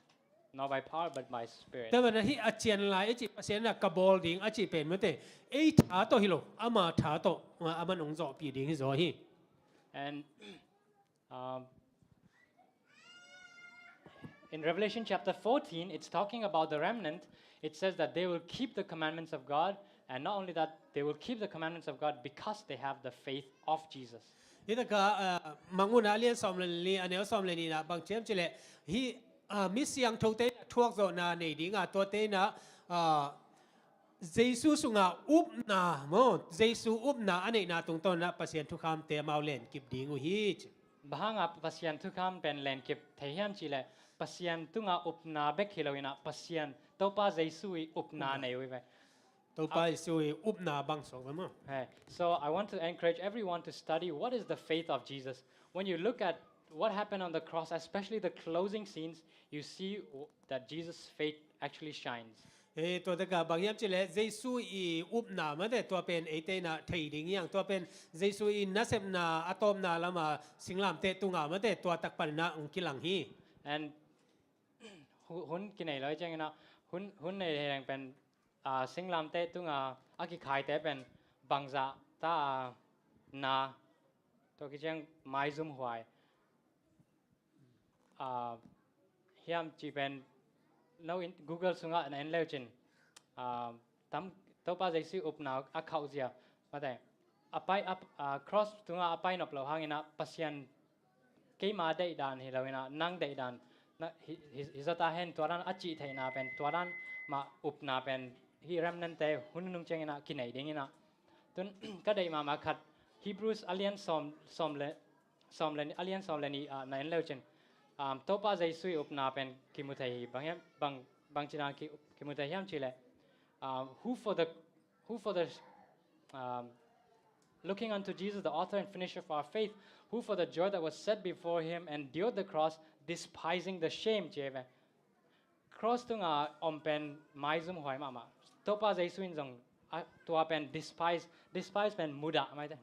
nor by power, but by Spirit." Tua manin ah hih a cian lai i cih Pasian in ah ka bawl ding a cih pen mate, ei tha tawh hi lo, ama tha tawh, ah, aman hong zawhpih ding hi zaw hi. And, um, in Revelation chapter fourteen, it's talking about the remnant. It says that they will keep the commandments of God, and not only that, they will keep the commandments of God because they have the faith of Jesus. Hih takah, ah, Mangmuhna a lian sawm le li, a neu sawm le nihna bang ci hiam cih leh, hih, ah, mi siangthote in ah thuakzawhna nei ding a, tuate in ah, ah, Jesu sungah upna maw, Jesu upna a neihna tungtawn in ah Pasian thukhamte amau lenkip ding uh hi ci. Bang hangah Pasian thukham pen lenkip thei hiam cih leh, Pasian tungah upna bek hi lo in ah, Pasian Topa Jesu i upna nei uh hi ve. Topa Jesu i upna bang suak ve maw. Hey, so I want to encourage everyone to study what is the faith of Jesus. When you look at what happened on the cross, especially the closing scenes, you see w-, that Jesus' faith actually shines. Eh, tua takah bang hiam cih leh Jesu i upna mate, tua pen eite in ah thei ding hi hang, tua pen Jesu i nasepna a tawpna lama singlamteh tungah mate, tua tak panin ah hong kilang hi. And hu-, hun kinei lo ciangin ah, hun, hun nei leng pen, ah, singlamteh tunga a kikhaite pen bangzah ta a na, tua khit ciang maizumhuai, ah, hiam cih pen no in Google sungah na en le uh cin, ah, tam, Topa Jesu upna a khauh zia mate, a pai, a, ah, cross tungah a pai nop loh hangin ah Pasian keima deihdan hi lo in ah, nang deihdan na, hi, hi, hi zaw ta hen, tua dan a cih theihna pen, tua dan mah upna pen hih remnant-te hun nunung ciangin ah kinei ding in ah. Tun ka deih mahmah khat, Hebrews a lian sawm, sawm le, sawm le, a lian sawm le nih ah na en le uh cin, um, Topa Jesu i upna pen kimu thei hi. Bang hiam, bang, bang ci dan ki, kimu thei hiam cih leh, um, who for the, who for the, um, looking unto Jesus, the author and finisher of our faith, who for the joy that was set before him endured the cross, despising the shame ci ve. Cross tunga om pen maizum huai mahmah. Topa Jesu in zong, a, tua pen despise, despise pen mudah mai te.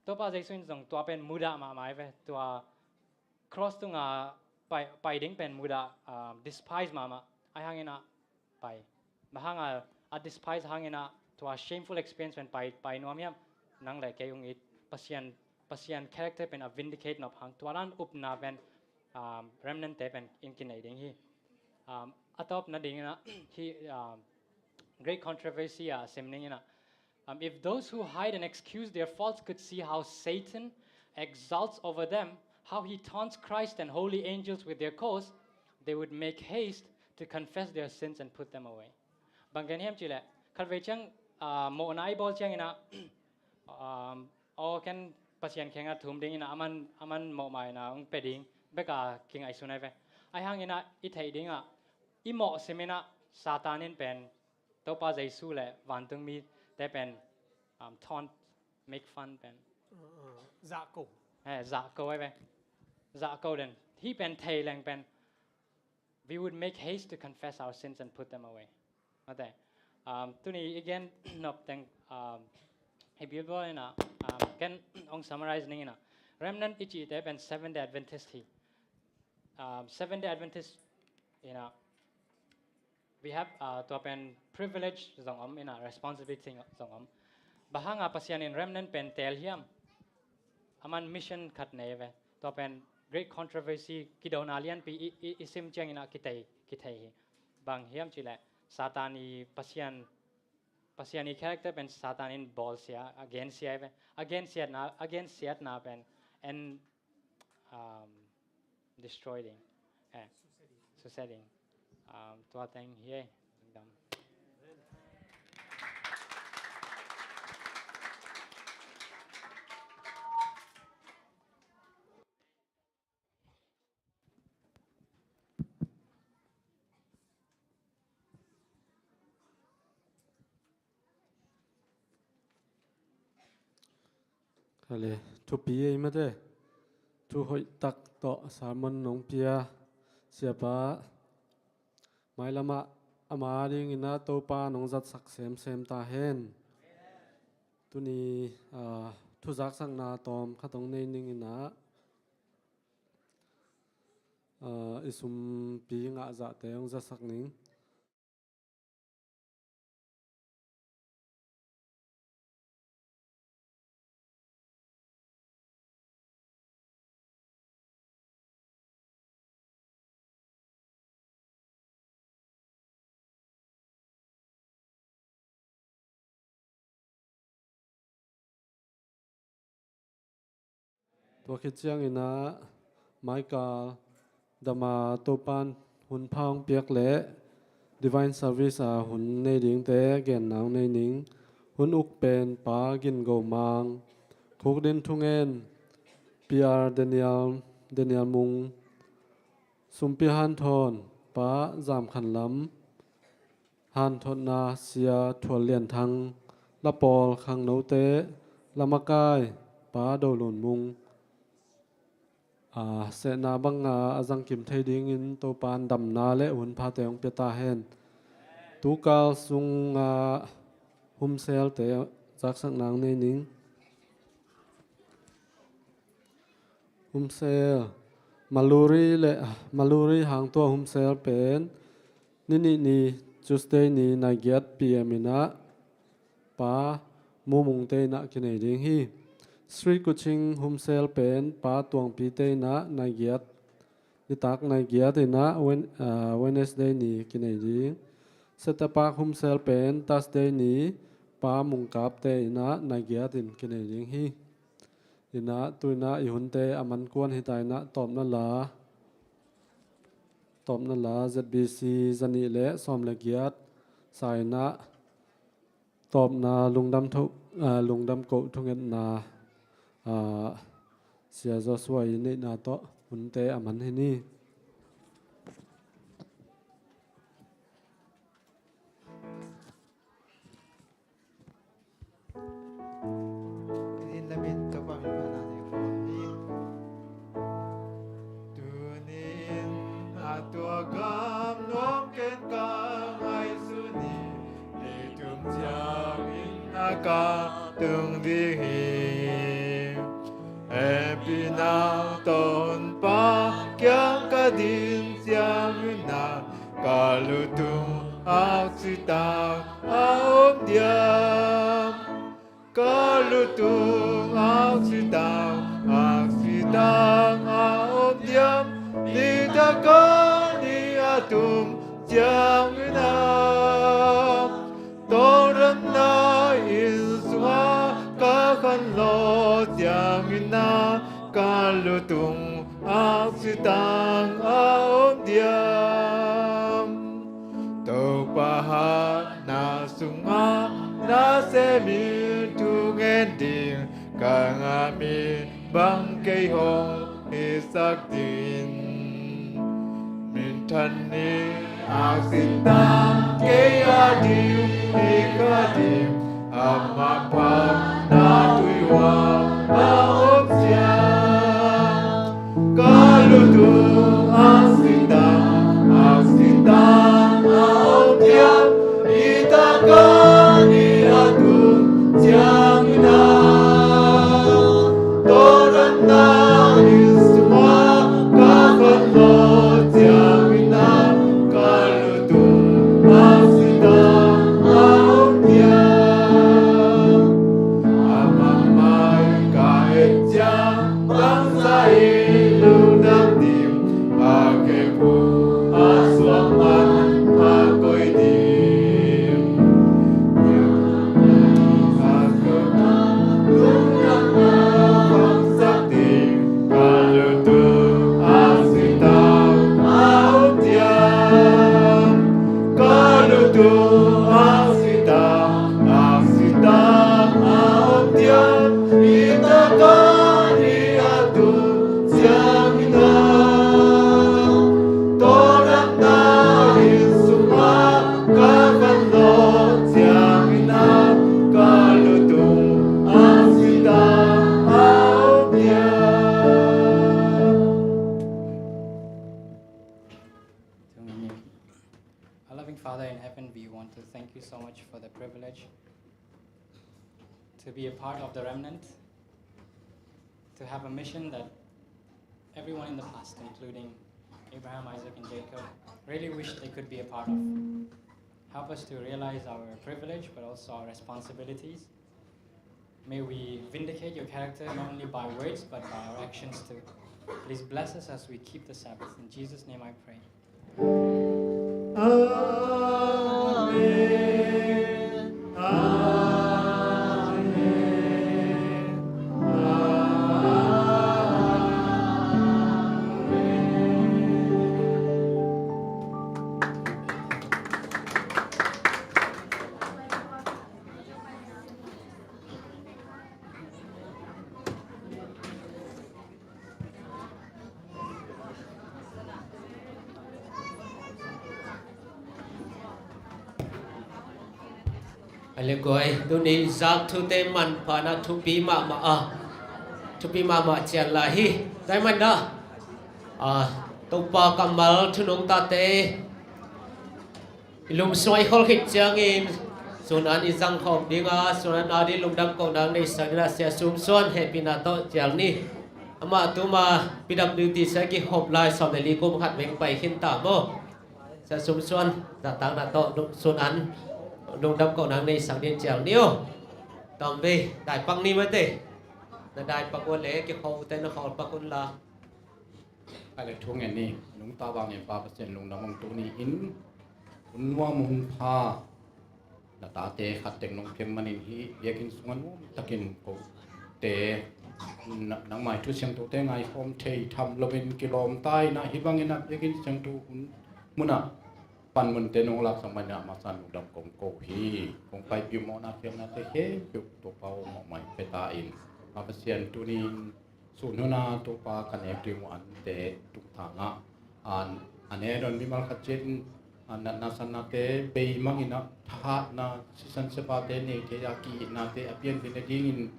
Topa Jesu in zong tua pen mudah mahmah ve. Tua cross tunga pai, pai ding pen mudah, ah, despise mahmah. Ahi hangin ah pai. Bang hanga a despise hangin ah tua shameful experience pen pai, pai nuam hiam? Nang le kei ung it Pasian, Pasian character pen a vindicate nop hang. Tua dan upna pen, um, remnant te pen in kinei ding hi. Um, a tawpna dingin ah, hi, um, Great Controversy a sim dingin ah, um, if those who hide and excuse their faults could see how Satan exults over them, how he taunts Christ and holy angels with their cause, they would make haste to confess their sins and put them away. Bang gen hiam cih leh, khatvei ciang, ah, mawhna i bawl ciangin ah, um, aw ken Pasian kiangah thum dingin ah, aman, aman mawhmaina hong pia ding beka kingaihsun ahi ve. Ahi hangin ah i theih dingah, i mawh simin ah Satan in pen Topa Jesu le vantungmite pen, um, taunt, make fun pen. Uh, uh, zahko. Eh, zahko ahi ve. Zahko den. Hih pen thei leng pen, we would make haste to confess our sins and put them away. Mate. Um, tuni i gen nop teng, um, hi Bible in ah, um, ken hong summarize ning in ah. Remnant i cihte pen Seventh Day Adventist hi. Um, Seventh Day Adventist in ah, we have, uh, tua pen privilege zong om in ah, responsibility zong om. Bang hanga Pasian in remnant pen teel hiam? Aman mission khat nei ve. Tua pen Great Controversy, kidona lianpi i, i, i sim ciangin ah kithei, kithei hi. Bang hiam cih leh, Satan i Pasian, Pasian i character pen Satan in bawlsia, a gensia ve. A gensiatna, a gensiatna pen, and, um, destroy ding. Eh, susia ding. Um, tua teng hi ei. Dam. Kale, thupi ei mate. Thu hoih tak tawh sermon nong pia siapa, mailamah ama dingin ah Topa nong zatsak semsem ta hen. Tuni, ah, thuzaksakna tawm khat hong nei ning in ah, ah, i sumpi ngahzahte hong zatsak ning. Tua khit ciangin ah Michael Dama Topan hun pha hong piak leh Divine Service a hun nei dingte genna hong nei ning. Hun uk pen Pa Gin Go Mang, Khukdin Thungen, P R Daniel, Daniel Mung, Sumpi Hanthawn, Pa Zam Khan Lam, hanthotna Sia Thual Lian Thang, Lapawl Khangnote, Lamakai, Pa Do Lun Mung. A, sehna banga a zangkim thei dingin Topan damna le hun phate hong pia ta hen. Tukal sunga humselte zaksakna hong nei ning. Humsel, Maluri le, Maluri hang tua humsel pen ni nih ni, Tuesday ni, naigiat P M in ah Pa Mu Mung te in ah kinei ding hi. Sri Kuching humsel pen Pa Tuang Pi te in ah naigiat, nitak naigiat in ah Wen-, ah, Wednesday ni kinei ding. Seta Park humsel pen Thursday ni, Pa Mung Kap te in ah naigiat in kinei ding hi. In ah, tu in ah i hunte a man kuan hi ta in ah, tawpna la, tawpna la Z B C zanih le sawm le giat sa in ah, tawpna lungdam tho-, ah, lungdam koh thungetna, ah, Sia Joshua i neihna tawh hunte a man hi ni. Nin lamin Topa min phatna nei ko. Tuni ka tung ding hi. Hehpihna tawh Honpa kiang ka din ciangin ah, ka lutung aksi tang a om diam? Ka lutung aksi tang, aksi tang a om diam? Nitak a ni a tung ciangin ah, tawlrelna inn sungah ka khanlawh ciangin ah, ka lutung aksi tang a om diam? Topa hatna sungah nasem in thungen ding ka ngah mi bang kei hong hisak ding. Minthan ni aksi tang kei a ding, hi ka ding, amah phatna tuihuam a om ciang. Ka lutung aksi tang, aksi tang a om diam? Nitak a ni a tung ciangin ah, tawlrelna inn sungah ka khanlawh ciangin ah, ka lutung aksi tang a om diam? Amah mai ka et ciang, bangzah in lungdam ding? A khekhuk a suak man a koih ding? Lungdamna khangsak ding ka lutung aksi tang a om diam? Ka lutung aksi tang, aksi tang a om diam? Nitak a ni a tung ciangin ah, tawlrelna inn sungah ka khanlawh ciangin ah, ka lutung aksi tang a om diam? Our loving Father in heaven, we want to thank you so much for the privilege to be a part of the remnant, to have a mission that everyone in the past, including Abraham, Isaac, and Jacob, really wished they could be a part of. Help us to realize our privilege, but also our responsibilities. May we vindicate your character not only by words, but by our actions too. Please bless us as we keep the Sabbath. In Jesus' name I pray. Amen. Amen. Amen. A le guai, tuni zak thute manpha na thupi mahmah a, thupi mahmah cian lai hi. Zai man na, a, Topa kammal thu nungtate i lungsung i khol khit ciangin, sun an i zang khawm ding a, sun an a ding lungdam kohna nei sak ding a, Sia Sum Suan hehpihna tawh cial ni. Amah tuma P W D sia kihop lai sawm le li kum khat veng pai khin ta maw? Sia Sum Suan zahtakna tawh sun an lungdam kohna nei sak ding cial ni aw. Tawm vei, dai pak ni mate. Na dai pak uh a le kikho uh te na khawl pak un la. Ai le thu ngen ni, nungta vangin Pa Pasian lungdam hong tu ni in, hun nuam hun pha na tate khat tek nong pia manin hih biakinn sungah nuam takin kote, na, nangmai thu siangthote ngaikhawm thei tham loin kilawm ta in ah hih bangin ah biakinn siangtho hun munah panmunte nong laksak manin ah masa lungdam kong ko hi. Kong paipih mawhna khialhnate khempeuh Topa aw mawhmai pia ta in, Pa Pasian tuni in sun hun a Topa ka nek ding uh ante tungtang ah, an, an e don mimal khat ciatin, an, natna sannate bei mangin ah thahatna sisan sepate nei thei a ki-itnate a pianpih nadingin,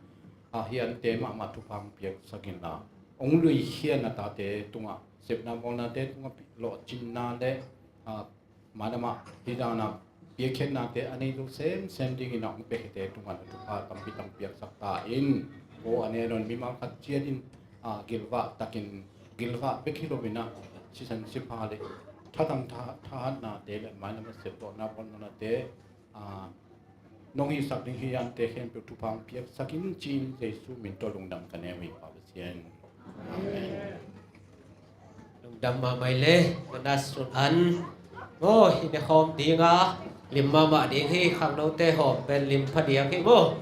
a, hih ante mahmah thupha hong piaksak inla, hong luikhia na tate tungah sepna bawlnate tungah lawhcinna le, a, Madam ah hih dan a piakkhiatnate a nei zo semsem dingin a hong piakhiate tungah na thupha tampi tang piaksak ta in. Aw, a nen on mimal khat ciatin, a, gilvah takin, gilvah bek hi loin a, sisan sipha le thatang tha-, thahatnate le mailam a septawhna, ponnate, a, nong hisak ding hi, ante khempeuh thupha hong piaksak in ci-in Jesu min tawh lungdam ka nei uh hi, Pa Pasian. Amen. Lungdam mahmah le, ka na sun an. Maw, hi ne khawm ding a, lim mahmah ding hi, khangnote hawm pen lim pha diak hi maw.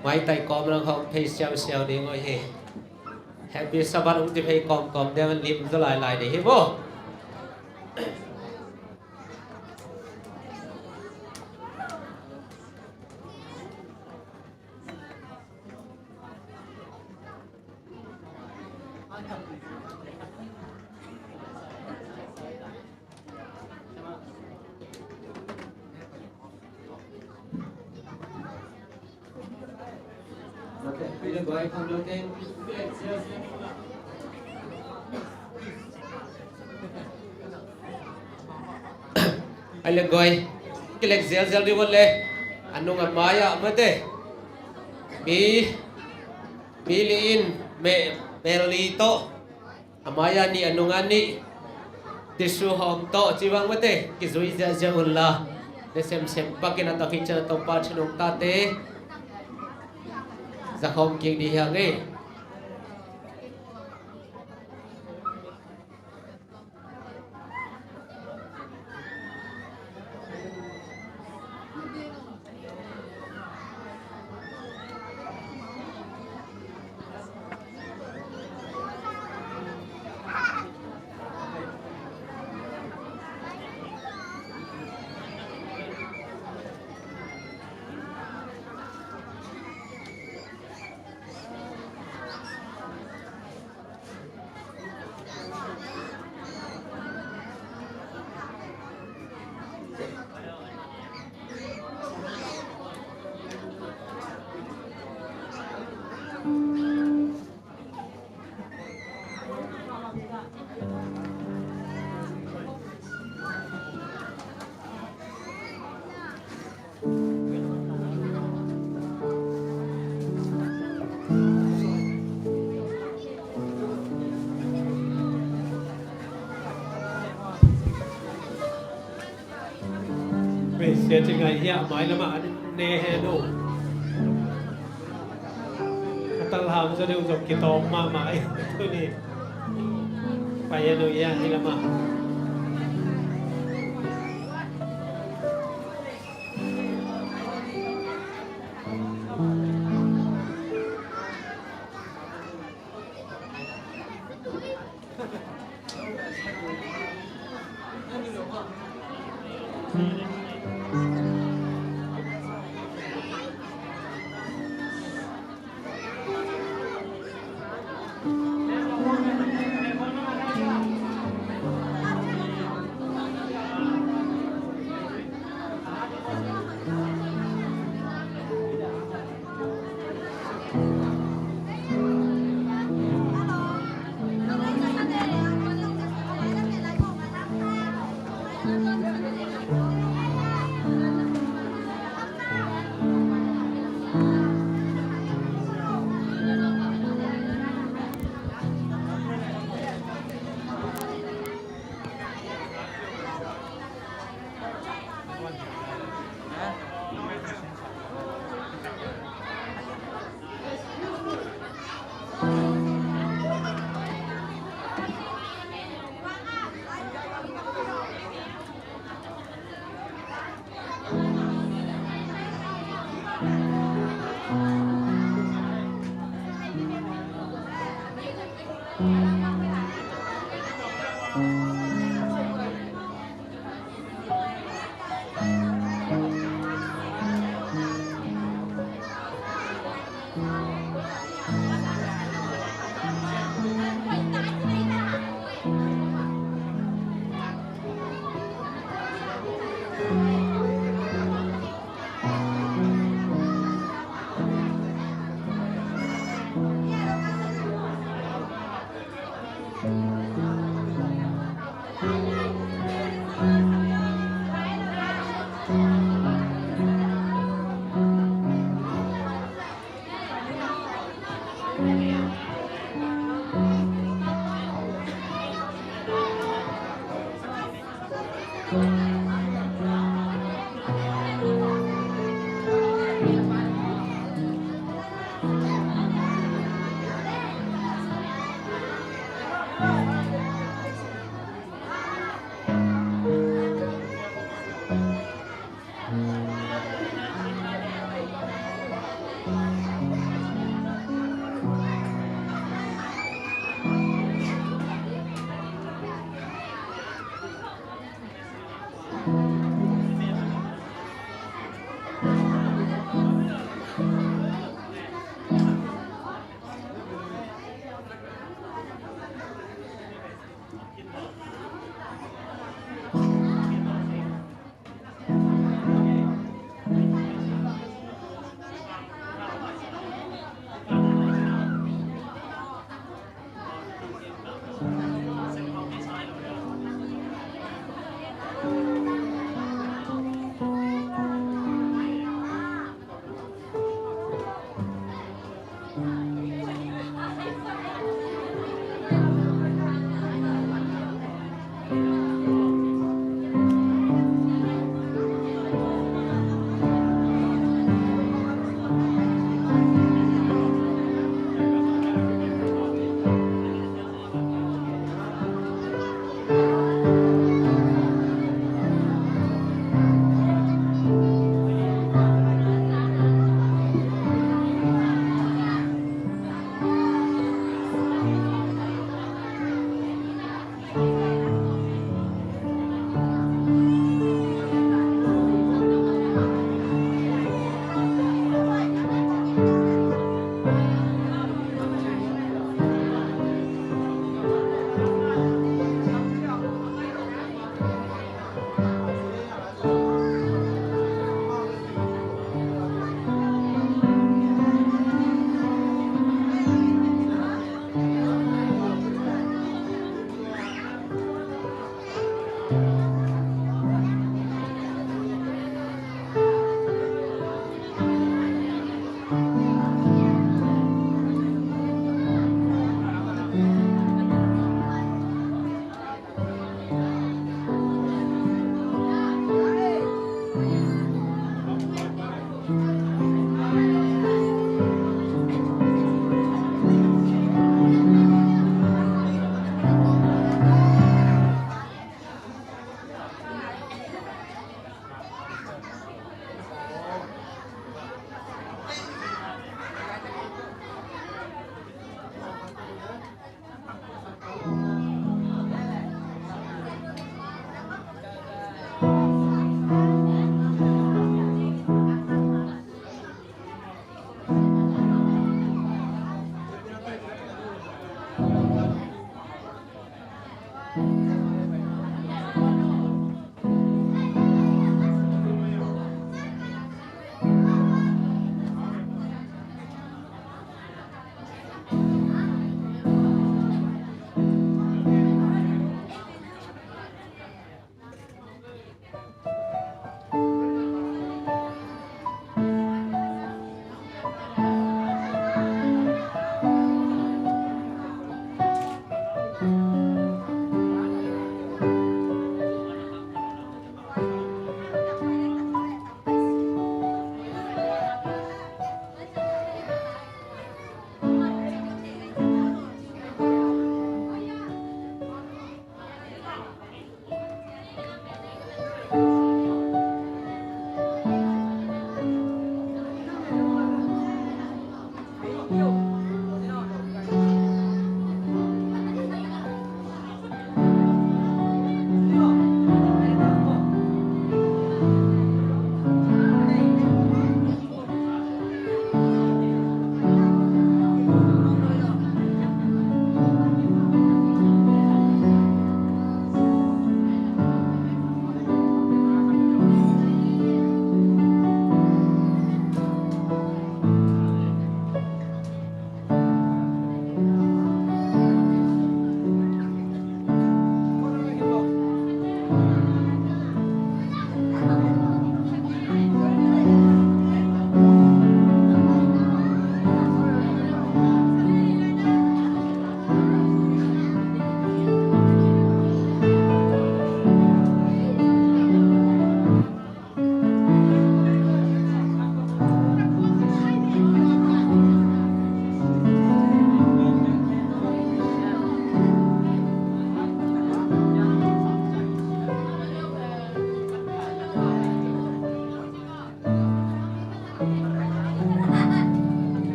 Maitai kawm lang hawm phei siausiau ding uh hi. Happy Sabbath hong ci phei kawmkawm ding, lim zaw lailai ding hi maw. Ai le guai, kilek zialzial ding uh le, a nung a mai-ah mate, mi, mi li in, me, mel li tawh, a mai-ah nih, a nungah nih, tissue hawm tawh ci bang mate, kizui ziahziah unla, na semsem pakin a tawh khit ciang a Topa thinung tate za khawm kik ding hi hang ei. Beisia ci ngai hiah, mai lamah an ne hen uh. A talham zaw deuh zong kitawng mahmah hi tuni. Pai hen uh hiah, hi lamah.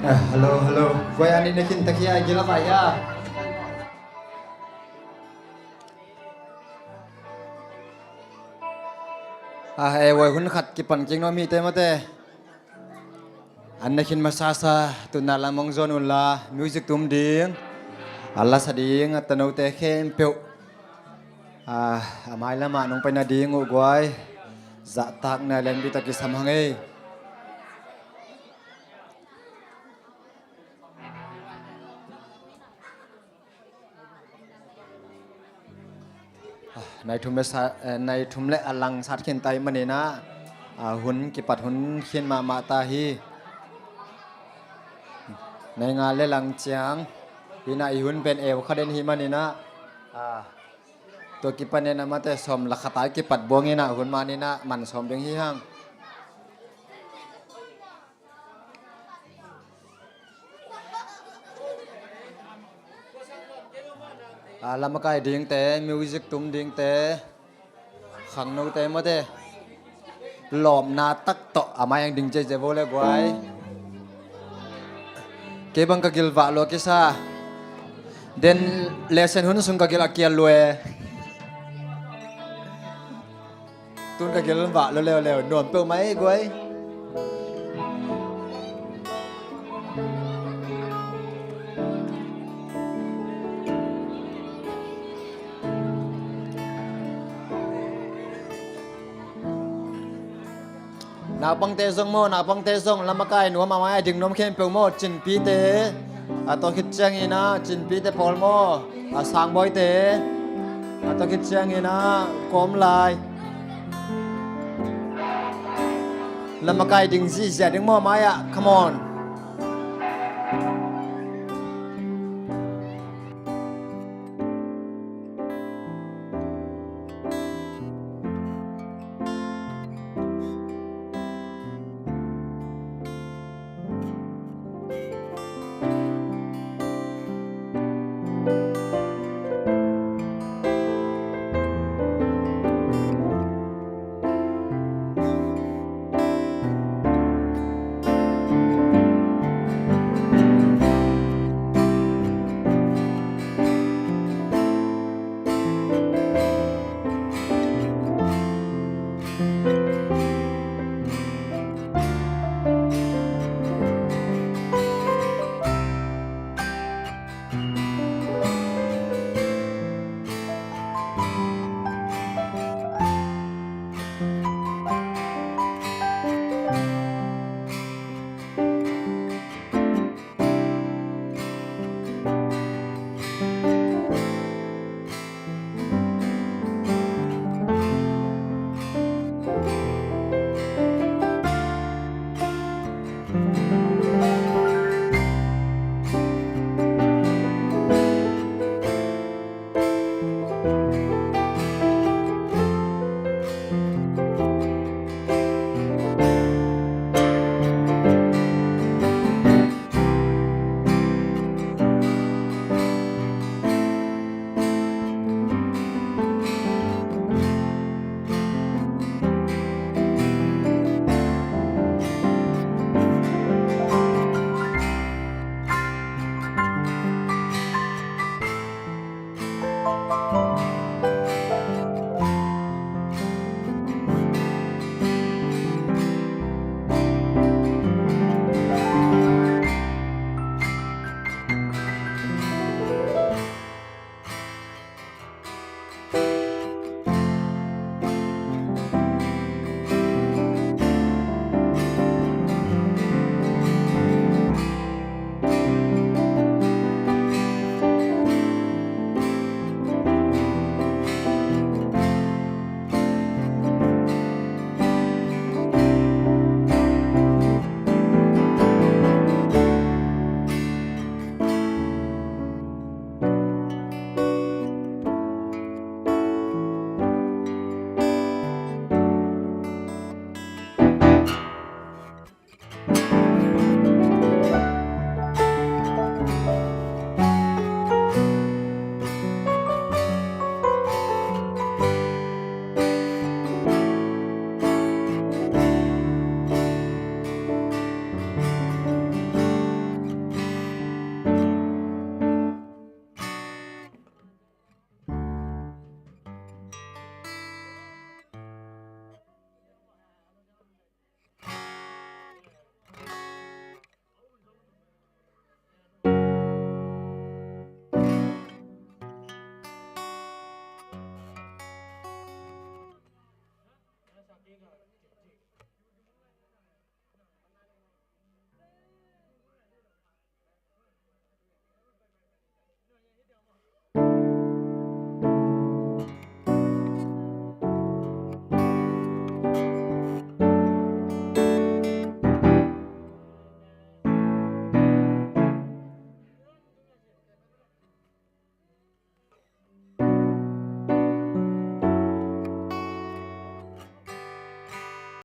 Eh, hello, hello. Guai, ani na khin takia gila vaya. Ah, eh, guai, hun khat kipan king no mi te mate. An na khin masasa, tuna lam hong zon un la, music tum ding, a lasa ding, a tanote khempeuh. Ah, a mai lamah nong pai nading uh guai, zahtakna lianpi tak kisam hang ei. Ah, nai thum le sa-, eh, nai thum le a lang sat khin tai maninah, ah, hun kipat hun khin mahmah ta hi. Nai nga le lang ciang hinah i hun pen eu kha den hi maninah, ah, tua kipan inah mate sawm la khat a kipat buang inah hun maninah man sawm ding hi hang. Ah, lamakai dingte, music tum dingte, khangnote mate, lawpna tak tawh a mai ang ding cece vo le guai. Kei bang ka gilvah lua kisa. Den lesen hun sung ka gil a kial lue. Tun ka gil vah lo leuleu, nuam peuh mai guai. Naupangte zong maw, naupangte zong lamakai nuam a mai a ding nuam khempeuh maw, cinpite. A tawh khit ciangin ah cinpite pawl maw, a sangbawite. A tawh khit ciangin ah kawm lai. Lamakai ding zihziah ding maw mai ah, come on.